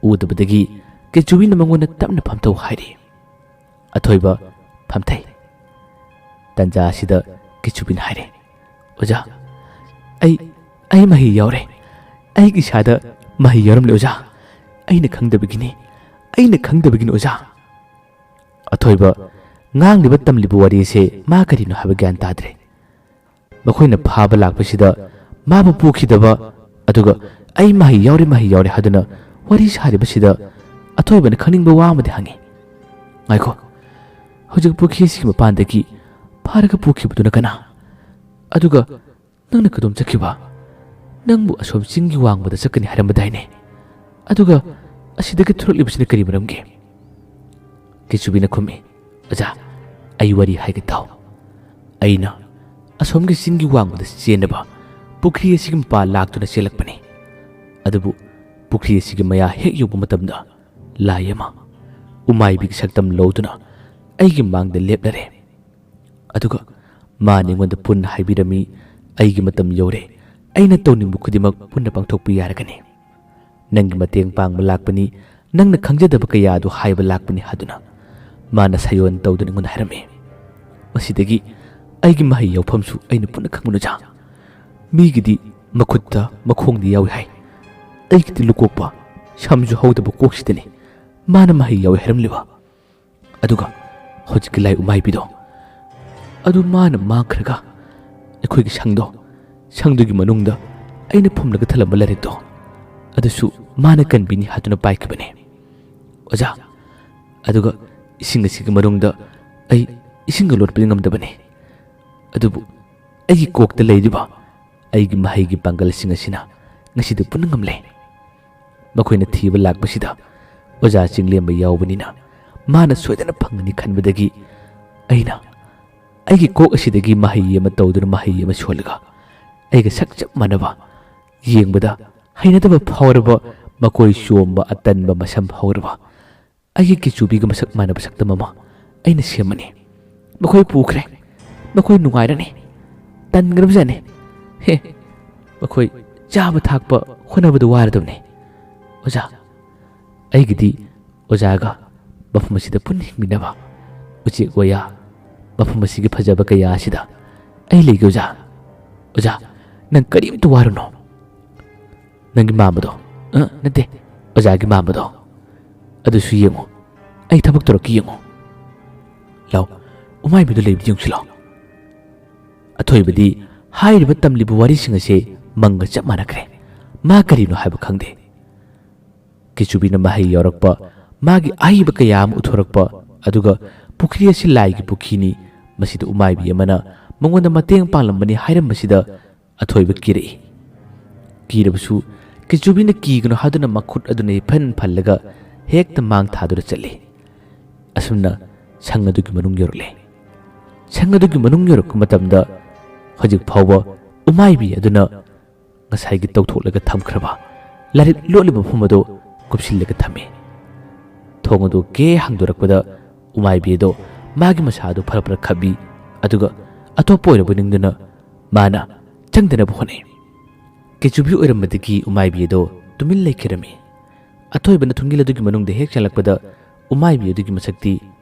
ꯎꯗꯕꯗꯒꯤ ꯀꯤꯆꯨꯕꯤꯅ ꯃꯉꯣꯟꯗ ꯇꯞꯅ ꯐꯝꯊꯧ ꯍꯥꯏꯔꯤ꯫ ꯑꯊꯣꯏꯕ ꯐꯝꯊꯩ꯫ ꯇꯟꯖꯥ ꯑꯁꯤꯗ ꯀꯤꯆꯨꯕꯤꯅ ꯍꯥꯏꯔꯦ, "ꯑꯣꯖꯥ, ꯑꯩ, ꯑꯩ ꯃꯍꯩ ꯌꯥꯎꯔꯦ꯫ ꯑꯩꯒꯤ ꯏꯁꯥꯗ ꯃꯍꯩ ꯌꯥꯎꯔꯝꯂꯦ ꯑꯣꯖꯥ꯫ ꯑꯩꯅ ꯈꯪꯗꯕꯒꯤꯅꯤ꯫ ꯑꯩꯅ ꯈꯪꯗꯕꯒꯤꯅꯤ ꯑꯣꯖꯥ꯫" ꯑꯊꯣꯏꯕ ꯉꯥꯡꯂꯤꯕ ꯇꯝꯂꯤꯕ ꯋꯥꯔꯤꯁꯦ ꯃꯥ ꯀꯔꯤꯅꯣ ꯍꯥꯏꯕ ꯒ꯭ꯌꯥꯟ ꯇꯥꯗ꯭ꯔꯦ꯫ ꯃꯈꯣꯏꯅ ꯐꯥꯕ ꯂꯥꯛꯄꯁꯤꯗ ꯃꯥꯕꯨ ꯄꯨꯈꯤꯗꯕ, ꯑꯗꯨꯒ "ꯑꯩ ꯃꯍꯩ ꯌꯥꯎꯔꯦ, ꯃꯍꯩ ꯌꯥꯎꯔꯦ" ꯍꯥꯏꯗꯨꯅ ꯋꯥꯔꯤ ꯁꯥꯔꯤꯕꯁꯤꯗ ꯑꯊꯣꯏꯕꯅ ꯈꯪꯅꯤꯡꯕ ꯋꯥ ꯑꯃꯗꯤ ꯍꯪꯉꯤ꯫ "ꯉꯥꯏꯈꯣ, ꯍꯧꯖꯤꯛ ꯄꯨꯈ꯭ꯔꯤ ꯑꯁꯤꯒꯤ ꯃꯄꯥꯟꯗꯒꯤ ꯐꯥꯔꯒ ꯄꯨꯈꯤꯕꯗꯨꯅ ꯀꯅꯥ? ꯑꯗꯨꯒ ꯅꯪꯅ ꯀꯗꯣꯝ ꯆꯠꯈꯤꯕ? ꯅꯪꯕꯨ ꯑꯁꯣꯝ ꯆꯤꯡꯒꯤ ꯋꯥꯡꯃꯗ ꯆꯠꯀꯅꯤ ꯍꯥꯏꯔꯝꯕꯗꯥꯏꯅꯦ? ꯑꯗꯨꯒ ꯑꯁꯤꯗꯒꯤ ꯊꯣꯔꯛꯂꯤꯕꯁꯤꯅ ꯀꯔꯤ ꯃꯔꯝꯒꯤ?" ꯀꯤꯆꯨꯕꯤꯅ ꯈꯨꯝꯃꯤ, "ꯑꯣꯖꯥ, ꯑꯩ ꯋꯥꯔꯤ ꯍꯥꯏꯒꯦ ꯇꯥꯎ꯫ ꯑꯩꯅ ꯑꯁꯣꯝꯒꯤ ꯆꯤꯡꯒꯤ ꯋꯥꯡꯃꯗ ꯆꯦꯟꯅꯕ ꯄꯨꯈ꯭ꯔꯤ ꯑꯁꯤꯒꯤ ꯃꯄꯥ ꯂꯥꯛꯇꯨꯅ ꯆꯦꯜꯂꯛꯄꯅꯤ꯫ ꯑꯗꯨꯕꯨ ꯄꯨꯈ꯭ꯔꯤ ꯑꯁꯤꯒꯤ ꯃꯌꯥ ꯍꯦꯛ ꯌꯧꯕ ꯃꯇꯝꯗ ꯂꯥꯏ ꯑꯃ ꯎꯃꯥꯏꯕꯤꯒꯤ ꯁꯛꯇꯝ ꯂꯧꯗꯨꯅ ꯑꯩꯒꯤ ꯃꯥꯡꯗ ꯂꯦꯞꯂꯔꯦ꯫ ꯑꯗꯨꯒ ꯃꯥꯅ ꯑꯩꯉꯣꯟꯗ ꯄꯨꯟꯅ ꯍꯥꯏꯕꯤꯔꯝꯃꯤ, 'ꯑꯩꯒꯤ ꯃꯇꯝ ꯌꯧꯔꯦ, ꯑꯩꯅ ꯇꯧꯅꯤꯡꯕ ꯈꯨꯗꯤꯡꯃꯛ ꯄꯨꯟꯅ ꯄꯥꯡꯊꯣꯛꯄ ꯌꯥꯔꯒꯅꯤ꯫ ꯅꯪꯒꯤ ꯃꯇꯦꯡ ꯄꯥꯡꯕ ꯂꯥꯛꯄꯅꯤ, ꯅꯪꯅ ꯈꯪꯖꯗꯕ ꯀꯌꯥ ꯑꯗꯨ ꯍꯥꯏꯕ ꯂꯥꯛꯄꯅꯤ' ꯍꯥꯏꯗꯨꯅ ꯃꯥꯅ ꯁꯥꯌꯣꯟ ꯇꯧꯗꯨꯅ ꯑꯩꯉꯣꯟꯗ ꯍꯥꯏꯔꯝꯃꯤ꯫ ꯃꯁꯤꯗꯒꯤ ꯑꯩꯒꯤ ꯃꯍꯩ ꯌꯥꯎꯐꯝꯁꯨ ꯑꯩꯅ ꯄꯨꯟꯅ ꯈꯪꯕꯅ ꯆꯥ꯫ ꯃꯤꯒꯤꯗꯤ ꯃꯈꯨꯠꯇ ꯃꯈꯣꯡꯗꯤ ꯌꯥꯎꯏ ꯍꯥꯏ, ꯑꯩꯒꯤꯗꯤ ꯂꯨꯀꯣꯛꯄ, ꯁꯝꯁꯨ ꯍꯧꯗꯕ ꯀꯣꯛꯁꯤꯗꯅꯤ꯫ ꯃꯥꯅ ꯃꯍꯩ ꯌꯥꯎꯏ ꯍꯥꯏꯔꯝꯂꯤꯕ? ꯑꯗꯨꯒ ꯍꯧꯖꯤꯛꯀꯤ ꯂꯥꯏ ꯎꯃꯥꯏꯕꯤꯗꯣ, ꯑꯗꯨ ꯃꯥꯅ ꯃꯥꯡꯈ꯭ꯔꯒ ꯑꯩꯈꯣꯏꯒꯤ ꯁꯪꯗꯣ, ꯁꯪꯗꯨꯒꯤ ꯃꯅꯨꯡꯗ ꯑꯩꯅ ꯐꯨꯝꯂꯒ ꯊꯜꯂꯝꯕ ꯂꯥꯏꯔꯤꯛꯇꯣ, ꯑꯗꯨꯁꯨ ꯃꯥꯅ ꯀꯟꯕꯤꯅꯤ ꯍꯥꯏꯗꯨꯅ ꯄꯥꯏꯈꯤꯕꯅꯦ꯫ ꯑꯣꯖꯥ, ꯑꯗꯨꯒ ꯏꯁꯤꯡ ꯑꯁꯤꯒꯤ ꯃꯅꯨꯡꯗ ꯑꯩ ꯏꯁꯤꯡꯒ ꯂꯣꯠꯄꯗꯤ ꯉꯝꯗꯕꯅꯤ꯫ ꯑꯗꯨꯕꯨ ꯑꯩꯒꯤ ꯀꯣꯛꯇ ꯂꯩꯔꯤꯕ ꯑꯩꯒꯤ ꯃꯍꯩꯒꯤ ꯄꯥꯡꯒꯜꯁꯤꯡ ꯑꯁꯤꯅ ꯉꯁꯤꯗꯤ ꯄꯨꯟꯅ ꯉꯝꯂꯦ꯫ ꯃꯈꯣꯏꯅ ꯊꯤꯕ ꯂꯥꯛꯄꯁꯤꯗ ꯑꯣꯖꯥ ꯆꯤꯡꯂꯦꯝꯕ ꯌꯥꯎꯕꯅꯤꯅ ꯃꯥꯅ ꯁꯣꯏꯗꯅ ꯐꯪꯒꯅꯤ ꯈꯟꯕꯗꯒꯤ ꯑꯩꯅ ꯑꯩꯒꯤ ꯀꯣꯛ ꯑꯁꯤꯗꯒꯤ ꯃꯍꯩ ꯑꯃ ꯇꯧꯗꯨꯅ ꯃꯍꯩ ꯑꯃ ꯁꯣꯜꯂꯒ ꯑꯩꯒ ꯁꯛ ꯆꯞ ꯃꯥꯟꯅꯕ, ꯌꯦꯡꯕꯗ ꯍꯩꯅꯗꯕ ꯐꯥꯎꯔꯕ, ꯃꯀꯣꯏ ꯆꯣꯝꯕ ꯑꯇꯟꯕ ꯃꯁꯝ ꯍꯧꯔꯕ ꯑꯩꯒꯤ ꯀꯤꯆꯨꯕꯤꯒ ꯃꯁꯛ ꯃꯥꯟꯅꯕ ꯁꯛꯇꯝ ꯑꯃ ꯑꯩꯅ ꯁꯦꯝꯃꯅꯤ꯫ ꯃꯈꯣꯏ ꯄꯨꯈ꯭ꯔꯦ꯫ ꯃꯈꯣꯏ ꯅꯨꯡꯉꯥꯏꯔꯅꯤ꯫ ꯇꯟꯈ꯭ꯔꯕꯖꯥꯠꯅꯤ꯫ ꯍꯦ, ꯃꯈꯣꯏ ꯆꯥꯕ ꯊꯥꯛꯄ ꯍꯣꯠꯅꯕꯗ ꯋꯥꯔꯗꯕꯅꯤ꯫ ꯑꯣꯖꯥ, ꯑꯩꯒꯤꯗꯤ ꯑꯣꯖꯥꯒ ꯃꯐꯝ ꯑꯁꯤꯗ ꯄꯨꯟꯅ ꯍꯤꯡꯃꯤꯟꯅꯕ, ꯎꯆꯦꯛ ꯋꯥꯌꯥ, ꯃꯐꯝ ꯑꯁꯤꯒꯤ ꯐꯖꯕ ꯀꯌꯥ ꯑꯁꯤꯗ ꯑꯩ ꯂꯩꯒꯦ ꯑꯣꯖꯥ꯫ ꯑꯣꯖꯥ, ꯅꯪ ꯀꯔꯤꯝꯇ ꯋꯥꯔꯨꯅꯣ꯫ ꯅꯪꯒꯤ ꯃꯥꯝꯃꯗꯣ, ꯑ, ꯅꯠꯇꯦ, ꯑꯣꯖꯥꯒꯤ ꯃꯥꯝꯃꯗꯣ, ꯑꯗꯨꯁꯨ ꯌꯦꯡꯉꯨ꯫ ꯑꯩ ꯊꯕꯛ ꯇꯧꯔꯛꯀꯦ, ꯌꯦꯡꯉꯨ꯫ ꯂꯥꯎ, ꯎꯃꯥꯏꯕꯤꯗꯣ ꯂꯩꯕꯗꯤ ꯌꯦꯡꯁꯤ ꯂꯥꯎ꯫ ꯑꯊꯣꯏꯕꯗꯤ ꯍꯥꯏꯔꯤꯕ ꯇꯝꯂꯤꯕ ꯋꯥꯔꯤꯁꯤꯡ ꯑꯁꯦ ꯃꯪꯒ ꯆꯞ ꯃꯥꯟꯅꯈ꯭ꯔꯦ꯫ ꯃꯥ ꯀꯔꯤꯅꯣ ꯍꯥꯏꯕ ꯈꯪꯗꯦ꯫ ꯀꯤꯆꯨꯕꯤꯅ ꯃꯍꯩ ꯌꯥꯎꯔꯛꯄ, ꯃꯥꯒꯤ ꯑꯍꯩꯕ ꯀꯌꯥ ꯑꯃ ꯎꯠꯊꯣꯔꯛꯄ, ꯑꯗꯨꯒ ꯄꯨꯈ꯭ꯔꯤ ꯑꯁꯤ ꯂꯥꯏꯒꯤ ꯄꯨꯈ꯭ꯔꯤꯅꯤ, ꯃꯁꯤꯗ ꯎꯃꯥꯏꯕꯤ ꯑꯃꯅ ꯃꯉꯣꯟꯗ ꯃꯇꯦꯡ ꯄꯥꯡꯂꯝꯕꯅꯤ ꯍꯥꯏꯔꯝꯕꯁꯤꯗ ꯑꯊꯣꯏꯕ ꯀꯤꯔꯛꯏ꯫ ꯀꯤꯔꯕꯁꯨ ꯀꯤꯆꯨꯕꯤꯅ ꯀꯤꯒꯅꯨ ꯍꯥꯏꯗꯨꯅ ꯃꯈꯨꯠ ꯑꯗꯨꯅ ꯏꯐꯟ ꯐꯜꯂꯒ ꯍꯦꯛꯇ ꯃꯥꯡ ꯊꯥꯗꯨꯅ ꯆꯠꯂꯤ꯫ ꯑꯁꯨꯝꯅ ꯁꯪ ꯑꯗꯨꯒꯤ ꯃꯅꯨꯡ ꯌꯧꯔꯛꯂꯦ꯫ ꯁꯪ ꯑꯗꯨꯒꯤ ꯃꯅꯨꯡ ꯌꯧꯔꯛꯄ ꯃꯇꯝꯗ ꯍꯧꯖꯤꯛ ꯐꯥꯎꯕ ꯎꯃꯥꯏꯕꯤ ꯑꯗꯨꯅ ꯉꯁꯥꯏꯒꯤ ꯇꯧꯊꯣꯛꯂꯒ ꯊꯝꯈ꯭ꯔꯕ ꯂꯥꯏꯔꯤꯛ ꯂꯣꯠꯂꯤꯕ ꯃꯐꯝ ꯑꯗꯨ ꯀꯨꯞꯁꯤꯜꯂꯒ ꯊꯝꯃꯤ꯫ ꯊꯣꯡ ꯑꯗꯨ ꯀꯦ ꯍꯥꯡꯗꯣꯔꯛꯄꯗ ꯎꯃꯥꯏꯕꯤ ꯑꯗꯣ ꯃꯥꯒꯤ ꯃꯁꯥ ꯑꯗꯨ ꯐꯔ ꯐꯔ ꯈꯞꯄꯤ, ꯑꯗꯨꯒ ꯑꯇꯣꯞꯄ ꯑꯣꯏꯔꯕꯣꯏ ꯅꯤꯡꯗꯨꯅ ꯃꯥꯅ ꯆꯪꯗꯅꯕ ꯍꯣꯠꯅꯩ꯫ ꯀꯤꯆꯨꯕꯤ ꯑꯣꯏꯔꯝꯕꯗꯒꯤ ꯎꯃꯥꯏꯕꯤ ꯑꯗꯣ ꯇꯨꯃꯤꯟ ꯂꯩꯈꯤꯔꯝꯃꯤ꯫ ꯑꯊꯣꯏꯕꯅ ꯊꯨꯡꯒꯤꯜ ꯑꯗꯨꯒꯤ ꯃꯅꯨꯡꯗ ꯍꯦꯛ ꯆꯪꯂꯛꯄꯗ ꯎꯃꯥꯏꯕꯤ ꯑꯗꯨꯒꯤ ꯃꯁꯛꯇꯤ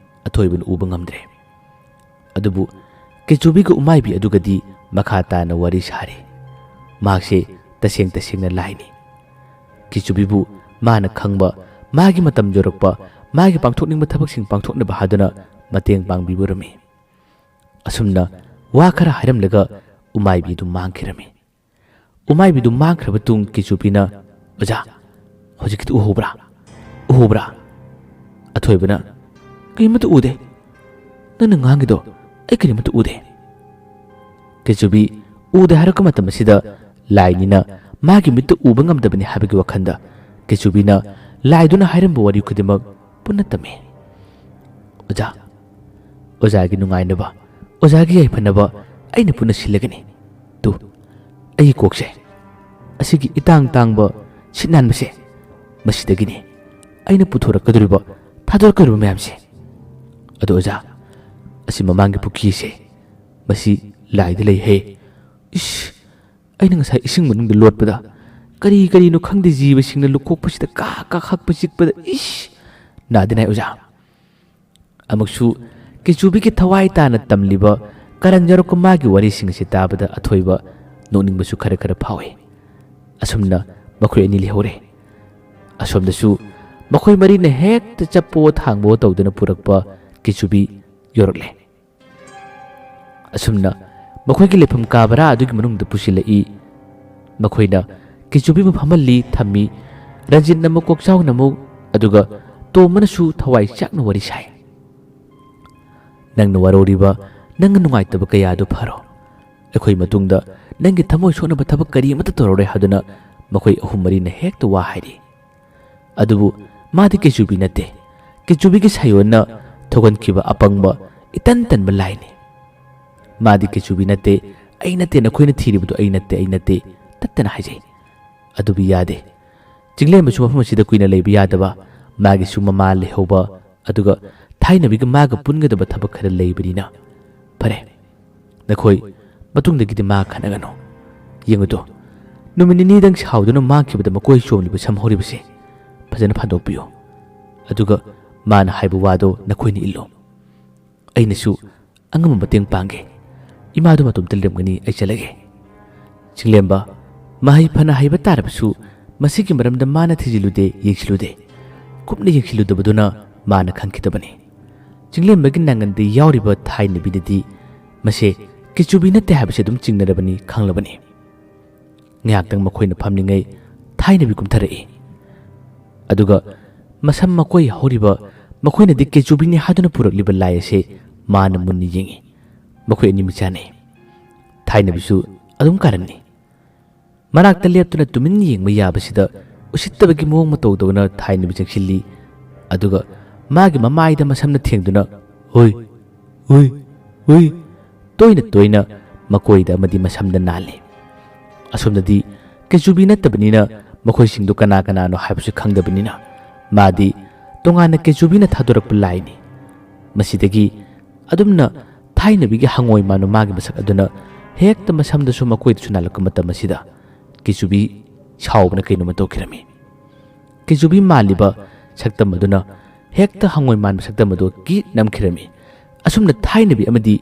ꯑꯊꯣꯏꯕꯅ ꯎꯕ ꯉꯝꯗ꯭ꯔꯦ꯫ ꯑꯗꯨꯕꯨ ꯀꯤꯆꯨꯕꯤꯒ ꯎꯃꯥꯏꯕꯤ ꯑꯗꯨꯒꯗꯤ ꯃꯈꯥ ꯇꯥꯅ ꯋꯥꯔꯤ ꯁꯥꯔꯤ꯫ ꯃꯍꯥꯛꯁꯦ ꯇꯁꯦꯡ ꯇꯁꯦꯡꯅ ꯂꯥꯏꯅꯤ꯫ ꯀꯤꯆꯨꯕꯤꯕꯨ ꯃꯥꯅ ꯈꯪꯕ ꯃꯥꯒꯤ ꯃꯇꯝ ꯌꯧꯔꯛꯄ, ꯃꯥꯒꯤ ꯄꯥꯡꯊꯣꯛꯅꯤꯡꯕ ꯊꯕꯛꯁꯤꯡ ꯄꯥꯡꯊꯣꯛꯅꯕ ꯍꯥꯏꯗꯨꯅ ꯃꯇꯦꯡ ꯄꯥꯡꯕꯤꯕ ꯑꯣꯏꯔꯝꯃꯤ꯫ ꯑꯁꯨꯝꯅ ꯋꯥ ꯈꯔ ꯍꯥꯏꯔꯝꯂꯒ ꯎꯃꯥꯏꯕꯤꯗꯨ ꯃꯥꯡꯈꯤꯔꯝꯃꯤ꯫ ꯎꯃꯥꯏꯕꯤꯗꯨ ꯃꯥꯡꯈ꯭ꯔꯕ ꯇꯨꯡ ꯀꯦꯆꯨꯕꯤꯅ, "ꯑꯣꯖꯥ, ꯍꯧꯖꯤꯛꯀꯤꯗꯨ ꯎꯍꯧꯕ꯭ꯔꯥ? ꯎꯍꯧꯕ꯭ꯔꯥ?" ꯑꯊꯣꯏꯕꯅ, "ꯀꯔꯤꯃꯠꯇ ꯎꯗꯦ꯫ ꯅꯪꯅ ꯉꯥꯡꯉꯤꯗꯣ ꯑꯩ ꯀꯔꯤꯃꯠꯇ ꯎꯗꯦ꯫" ꯀꯦꯆꯨꯕꯤ ꯎꯗꯦ ꯍꯥꯏꯔꯛꯄ ꯃꯇꯝ ꯑꯁꯤꯗ ꯂꯥꯏꯅꯤꯅ ꯃꯥꯒꯤ ꯃꯤꯠꯇ ꯎꯕ ꯉꯝꯗꯕꯅꯤ ꯍꯥꯏꯕꯒꯤ ꯋꯥꯈꯜꯗ ꯀꯦꯆꯨꯕꯤꯅ ꯂꯥꯏꯗꯨꯅ ꯍꯥꯏꯔꯝꯕ ꯋꯥꯔꯤ ꯈꯨꯗꯤꯡꯃꯛ ꯄꯨꯟꯅ ꯇꯝꯃꯤ꯫ "ꯑꯣꯖꯥ, ꯑꯣꯖꯥꯒꯤ ꯅꯨꯡꯉꯥꯏꯅꯕ, ꯑꯣꯖꯥꯒꯤ ꯌꯥꯏꯐꯅꯕ ꯑꯩꯅ ꯄꯨꯟꯅ ꯁꯤꯜꯂꯒꯅꯤ꯫ ꯇꯨ, ꯑꯩꯒꯤ ꯀꯣꯛꯁꯦ, ꯑꯁꯤꯒꯤ ꯏꯇꯥꯡ ꯇꯥꯡꯕ ꯁꯤꯠ ꯅꯥꯟꯕꯁꯦ, ꯃꯁꯤꯗꯒꯤꯅꯤ ꯑꯩꯅ ꯄꯨꯊꯣꯔꯛꯀꯗꯧꯔꯤꯕ, ꯊꯥꯗꯣꯔꯛꯀꯗꯧꯔꯤꯕ ꯃꯌꯥꯝꯁꯦ꯫ ꯑꯗꯣ ꯑꯣꯖꯥ, ꯑꯁꯤ ꯃꯃꯥꯡꯒꯤ ꯄꯨꯈ꯭ꯔꯤꯁꯦ, ꯃꯁꯤ ꯂꯥꯏꯗ ꯂꯩꯍꯦ꯫ ꯏꯁ, ꯑꯩꯅ ꯉꯁꯥꯏ ꯏꯁꯤꯡ ꯃꯅꯨꯡꯗ ꯂꯣꯠꯄꯗ ꯀꯔꯤ ꯀꯔꯤꯅꯣ ꯈꯪꯗꯦ ꯖꯤꯕꯁꯤꯡꯅ ꯂꯨꯀꯣꯛꯄꯁꯤꯗ ꯀꯥ ꯀꯥ ꯍꯛꯄ ꯆꯤꯛꯄꯗ, ꯏꯁ, ꯅꯥꯗꯤ ꯅꯥꯏ ꯑꯣꯖꯥ꯫" ꯑꯃꯨꯛꯁꯨ ꯀꯦꯆꯨꯕꯤꯒꯤ ꯊꯋꯥꯏ ꯇꯥꯅ ꯇꯝꯂꯤꯕ ꯀꯔꯟ ꯌꯥꯎꯔꯛꯄ ꯃꯥꯒꯤ ꯋꯥꯔꯤꯁꯤꯡ ꯑꯁꯤ ꯇꯥꯕꯗ ꯑꯊꯣꯏꯕ ꯅꯣꯛꯅꯤꯡꯕꯁꯨ ꯈꯔ ꯈꯔ ꯐꯥꯎꯏ꯫ ꯑꯁꯨꯝꯅ ꯃꯈꯣꯏ ꯑꯅꯤ ꯂꯩꯍꯧꯔꯦ꯫ ꯑꯁꯣꯝꯗꯁꯨ ꯃꯈꯣꯏ ꯃꯔꯤꯅ ꯍꯦꯛꯇ ꯆꯠꯄꯣ ꯊꯥꯡꯕꯣ ꯇꯧꯗꯨꯅ ꯄꯨꯔꯛꯄ ꯀꯦꯆꯨꯕꯤ ꯌꯧꯔꯛꯂꯦ꯫ ꯑꯁꯨꯝꯅ ꯃꯈꯣꯏꯒꯤ ꯂꯩꯐꯝ ꯀꯥ ꯚꯔꯥ ꯑꯗꯨꯒꯤ ꯃꯅꯨꯡꯗ ꯄꯨꯁꯤꯜꯂꯛꯏ꯫ ꯃꯈꯣꯏꯅ ꯀꯦꯆꯨꯕꯤꯕꯨ ꯐꯝꯍꯜꯂꯤ ꯊꯝꯃꯤ꯫ ꯔꯟꯖꯤꯠꯅ ꯑꯃꯨꯛ ꯀꯣꯛꯆꯥꯎꯅ ꯑꯃꯨꯛ, ꯑꯗꯨꯒ ꯇꯣꯝꯕꯅꯁꯨ ꯊꯋꯥꯏ ꯆꯥꯛꯅ ꯋꯥꯔꯤ ꯁꯥꯏ꯫ "ꯅꯪꯅ ꯋꯥꯔꯧꯔꯤꯕ, ꯅꯪꯅ ꯅꯨꯡꯉꯥꯏꯇꯕ ꯀꯌꯥꯗꯨ ꯐꯔꯣ꯫ ꯑꯩꯈꯣꯏ ꯃꯇꯨꯡꯗ ꯅꯪꯒꯤ ꯊꯃꯣꯏ ꯁꯣꯛꯅꯕ ꯊꯕꯛ ꯀꯔꯤ ꯑꯃꯠꯇ ꯇꯧꯔꯔꯣꯏ" ꯍꯥꯏꯗꯨꯅ ꯃꯈꯣꯏ ꯑꯍꯨꯝ ꯃꯔꯤꯅ ꯍꯦꯛꯇ ꯋꯥ ꯍꯥꯏꯔꯤ꯫ ꯑꯗꯨꯕꯨ ꯃꯥꯗꯤ ꯀꯦꯆꯨꯕꯤ ꯅꯠꯇꯦ꯫ ꯀꯦꯆꯨꯕꯤꯒꯤ ꯁꯥꯌꯣꯟꯅ ꯊꯣꯛꯍꯟꯈꯤꯕ ꯑꯄꯪꯕ ꯏꯇꯟ ꯇꯟꯕ ꯂꯥꯏꯅꯤ꯫ ꯃꯥꯗꯤ ꯀꯦꯆꯨꯕꯤ ꯅꯠꯇꯦ, "ꯑꯩ ꯅꯠꯇꯦ, ꯅꯈꯣꯏꯅ ꯊꯤꯔꯤꯕꯗꯨ ꯑꯩ ꯅꯠꯇꯦ, ꯑꯩ ꯅꯠꯇꯦ" ꯇꯠꯇꯅ ꯍꯥꯏꯖꯩ꯫ ꯑꯗꯨꯕꯨ ꯌꯥꯗꯦ꯫ ꯆꯤꯡꯂꯦꯝꯕꯁꯨ ꯃꯐꯝ ꯑꯁꯤꯗ ꯀꯨꯏꯅ ꯂꯩꯕ ꯌꯥꯗꯕ, ꯃꯥꯒꯤꯁꯨ ꯃꯃꯥ ꯂꯩꯍꯧꯕ, ꯑꯗꯨꯒ ꯊꯥꯏꯅꯕꯤꯒ ꯃꯥꯒ ꯄꯨꯟꯒꯗꯕ ꯊꯕꯛ ꯈꯔ ꯂꯩꯕꯅꯤꯅ꯫ ꯐꯔꯦ, ꯅꯈꯣꯏ ꯃꯇꯨꯡꯗꯒꯤꯗꯤ ꯃꯥ ꯈꯠꯅꯒꯅꯨ꯫ ꯌꯦꯡꯉꯨꯗꯣ, ꯅꯨꯃꯤꯠ ꯅꯤꯅꯤꯗꯪ ꯁꯥꯎꯗꯨꯅ ꯃꯥꯡꯈꯤꯕꯗ ꯃꯀꯣꯏ ꯆꯣꯝꯂꯤꯕ ꯁꯝ ꯍꯧꯔꯤꯕꯁꯦ ꯐꯖꯅ ꯐꯥꯟꯗꯣꯛꯄꯤꯌꯨ꯫ ꯑꯗꯨꯒ ꯃꯥꯅ ꯍꯥꯏꯕ ꯋꯥꯗꯣ ꯅꯈꯣꯏꯅ ꯏꯜꯂꯨ꯫ ꯑꯩꯅꯁꯨ ꯑꯉꯝꯕ ꯃꯇꯦꯡ ꯄꯥꯡꯒꯦ꯫ ꯏꯃꯥꯗꯨ ꯃꯇꯣꯝꯇ ꯂꯩꯔꯝꯒꯅꯤ, ꯑꯩ ꯆꯠꯂꯒꯦ꯫ ꯆꯤꯡꯂꯦꯝꯕ, ꯃꯍꯩ ꯐꯅ ꯍꯩꯕ ꯇꯥꯔꯕꯁꯨ ꯃꯁꯤꯒꯤ ꯃꯔꯝꯗ ꯃꯥꯅ ꯊꯤꯖꯤꯜꯂꯨꯗꯦ, ꯌꯦꯡꯁꯤꯜꯂꯨꯗꯦ꯫ ꯀꯨꯞꯅ ꯌꯦꯡꯁꯤꯜꯂꯨꯗꯕꯗꯨꯅ ꯃꯥꯅ ꯈꯪꯈꯤꯗꯕꯅꯤ꯫ ꯆꯤꯡꯂꯦꯝꯕꯒꯤ ꯅꯥꯉꯟꯗ ꯌꯥꯎꯔꯤꯕ ꯊꯥꯏꯅꯕꯤꯗꯗꯤ ꯃꯁꯦ ꯀꯦꯆꯨꯕꯤ ꯅꯠꯇꯦ ꯍꯥꯏꯕꯁꯤ ꯑꯗꯨꯝ ꯆꯤꯡꯅꯔꯕꯅꯤ, ꯈꯪꯂꯕꯅꯤ꯫ ꯉꯥꯏꯍꯥꯛꯇꯪ ꯃꯈꯣꯏꯅ ꯐꯝꯂꯤꯉꯩ ꯊꯥꯏꯅꯕꯤ ꯀꯨꯝꯊꯔꯛꯏ꯫ ꯑꯗꯨꯒ ꯃꯁꯝ ꯃꯀꯣꯏ ꯍꯧꯔꯤꯕ ꯃꯈꯣꯏꯅꯗꯤ ꯀꯦꯆꯨꯕꯤꯅꯤ ꯍꯥꯏꯗꯨꯅ ꯄꯨꯔꯛꯂꯤꯕ ꯂꯥꯏ ꯑꯁꯦ ꯃꯥꯅ ꯃꯨꯟꯅ ꯌꯦꯡꯏ꯫ ꯃꯈꯣꯏ ꯑꯅꯤ ꯃꯤꯠ ꯆꯥꯟꯅꯩ꯫ ꯊꯥꯏꯅꯕꯤꯁꯨ ꯑꯗꯨꯝ ꯀꯥꯔꯟꯅꯤ꯫ ꯃꯅꯥꯛꯇ ꯂꯦꯞꯇꯨꯅ ꯇꯨꯃꯤꯟ ꯌꯦꯡꯕ ꯌꯥꯕꯁꯤꯗ ꯎꯁꯤꯠꯇꯕꯒꯤ ꯃꯑꯣꯡ ꯃꯇꯧ ꯇꯧꯗꯨꯅ ꯊꯥꯏꯅꯕꯤ ꯆꯪꯁꯤꯜꯂꯤ꯫ ꯑꯗꯨꯒ ꯃꯥꯒꯤ ꯃꯃꯥꯏꯗ ꯃꯁꯝꯅ ꯊꯦꯡꯗꯨꯅ "ꯍꯨꯏ, ꯍꯨꯏ, ꯍꯨꯏ" ꯇꯣꯏꯅ ꯇꯣꯏꯅ ꯃꯀꯣꯏꯗ ꯑꯃꯗꯤ ꯃꯁꯝꯗ ꯅꯥꯜꯂꯤ꯫ ꯑꯁꯣꯝꯗꯗꯤ ꯀꯦꯆꯨꯕꯤ ꯅꯠꯇꯕꯅꯤꯅ ꯃꯈꯣꯏꯁꯤꯡꯗꯨ ꯀꯅꯥ ꯀꯅꯥꯅꯣ ꯍꯥꯏꯕꯁꯨ ꯈꯪꯗꯕꯅꯤꯅ ꯃꯥꯗꯤ ꯇꯣꯉꯥꯟꯅ ꯀꯦꯆꯨꯕꯤꯅ ꯊꯥꯗꯣꯔꯛꯄ ꯂꯥꯏꯅꯤ꯫ ꯃꯁꯤꯗꯒꯤ ꯑꯗꯨꯝꯅ ꯊꯥꯏꯅꯕꯤꯒꯤ ꯍꯪꯉꯣꯏ ꯃꯥꯟꯕ ꯃꯥꯒꯤ ꯃꯁꯛ ꯑꯗꯨꯅ ꯍꯦꯛꯇ ꯃꯁꯝꯗꯁꯨ ꯃꯀꯣꯏꯗꯁꯨ ꯅꯥꯜꯂꯛꯄ ꯃꯇꯝ ꯑꯁꯤꯗ ꯀꯦꯆꯨꯕꯤ ꯁꯥꯎꯕꯅ ꯀꯩꯅꯣꯝꯃ ꯇꯧꯈꯤꯔꯝꯃꯤ꯫ ꯀꯦꯆꯨꯕꯤ ꯃꯥꯜꯂꯤꯕ ꯁꯛꯇꯝ ꯑꯗꯨꯅ ꯍꯦꯛꯇ ꯍꯪꯉꯣꯏ ꯃꯥꯟꯕ ꯁꯛꯇꯝ ꯑꯗꯨ ꯀꯤꯠ ꯅꯝꯈꯤꯔꯝꯃꯤ꯫ ꯑꯁꯨꯝꯅ ꯊꯥꯏꯅꯕꯤ ꯑꯃꯗꯤ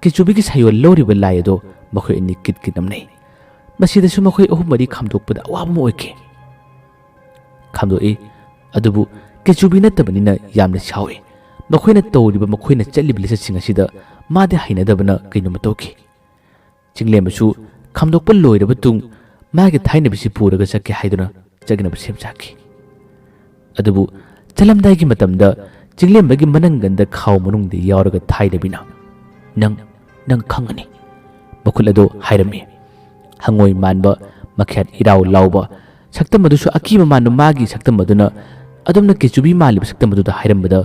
ꯀꯦꯆꯨꯕꯤꯒꯤ ꯁꯥꯌꯣꯜ ꯂꯧꯔꯤꯕ ꯂꯥꯏ ꯑꯗꯨ ꯃꯈꯣꯏ ꯑꯅꯤ ꯀꯤꯠ ꯀꯤꯠ ꯅꯝꯅꯩ꯫ ꯃꯁꯤꯗꯁꯨ ꯃꯈꯣꯏ ꯑꯍꯨꯝ ꯃꯔꯤ ꯈꯥꯝꯗꯣꯛꯄꯗ ꯑꯋꯥꯕ ꯑꯃ ꯑꯣꯏꯈꯤ꯫ ꯈꯥꯝꯗꯣꯛꯏ, ꯑꯗꯨꯕꯨ ꯀꯦꯆꯨꯕꯤ ꯅꯠꯇꯕꯅꯤꯅ ꯌꯥꯝꯅ ꯁꯥꯎꯏ꯫ ꯃꯈꯣꯏꯅ ꯇꯧꯔꯤꯕ, ꯃꯈꯣꯏꯅ ꯆꯠꯂꯤꯕ ꯂꯤꯆꯠꯁꯤꯡ ꯑꯁꯤꯗ ꯃꯥꯗꯤ ꯍꯩꯅꯗꯕꯅ ꯀꯩꯅꯣꯝꯃ ꯇꯧꯈꯤ꯫ ꯆꯤꯡꯂꯦꯝꯕꯁꯨ ꯈꯥꯝꯗꯣꯛꯄ ꯂꯣꯏꯔꯕ ꯇꯨꯡ ꯃꯥꯒꯤ ꯊꯥꯏꯅꯕꯤꯁꯤ ꯄꯨꯔꯒ ꯆꯠꯀꯦ ꯍꯥꯏꯗꯨꯅ ꯆꯠꯅꯕ ꯁꯦꯝ ꯁꯥꯈꯤ꯫ ꯑꯗꯨꯕꯨ ꯆꯠꯂꯝꯗꯥꯏꯒꯤ ꯃꯇꯝꯗ ꯆꯤꯡꯂꯦꯝꯕꯒꯤ ꯃꯅꯪꯒꯟꯗ ꯈꯥꯎ ꯃꯅꯨꯡꯗ ꯌꯥꯎꯔꯒ ꯊꯥꯏꯅꯕꯤꯅ, "ꯅꯪ, ꯅꯪ ꯈꯪꯒꯅꯤ" ꯃꯈꯨꯠ ꯑꯗꯨ ꯍꯥꯏꯔꯝꯃꯤ꯫ ꯍꯪꯉꯣꯏ ꯃꯥꯟꯕ, ꯃꯈꯌꯥꯠ ꯏꯔꯥꯎ ꯂꯥꯎꯕ ꯁꯛꯇꯝ ꯑꯗꯨꯁꯨ ꯑꯀꯤꯕ ꯃꯥꯟꯕ ꯃꯥꯒꯤ ꯁꯛꯇꯝ ꯑꯗꯨꯅ ꯑꯗꯨꯝꯅ ꯀꯦꯆꯨꯕꯤ ꯃꯥꯜꯂꯤꯕ ꯁꯛꯇꯝ ꯑꯗꯨꯗ ꯍꯥꯏꯔꯝꯕꯗ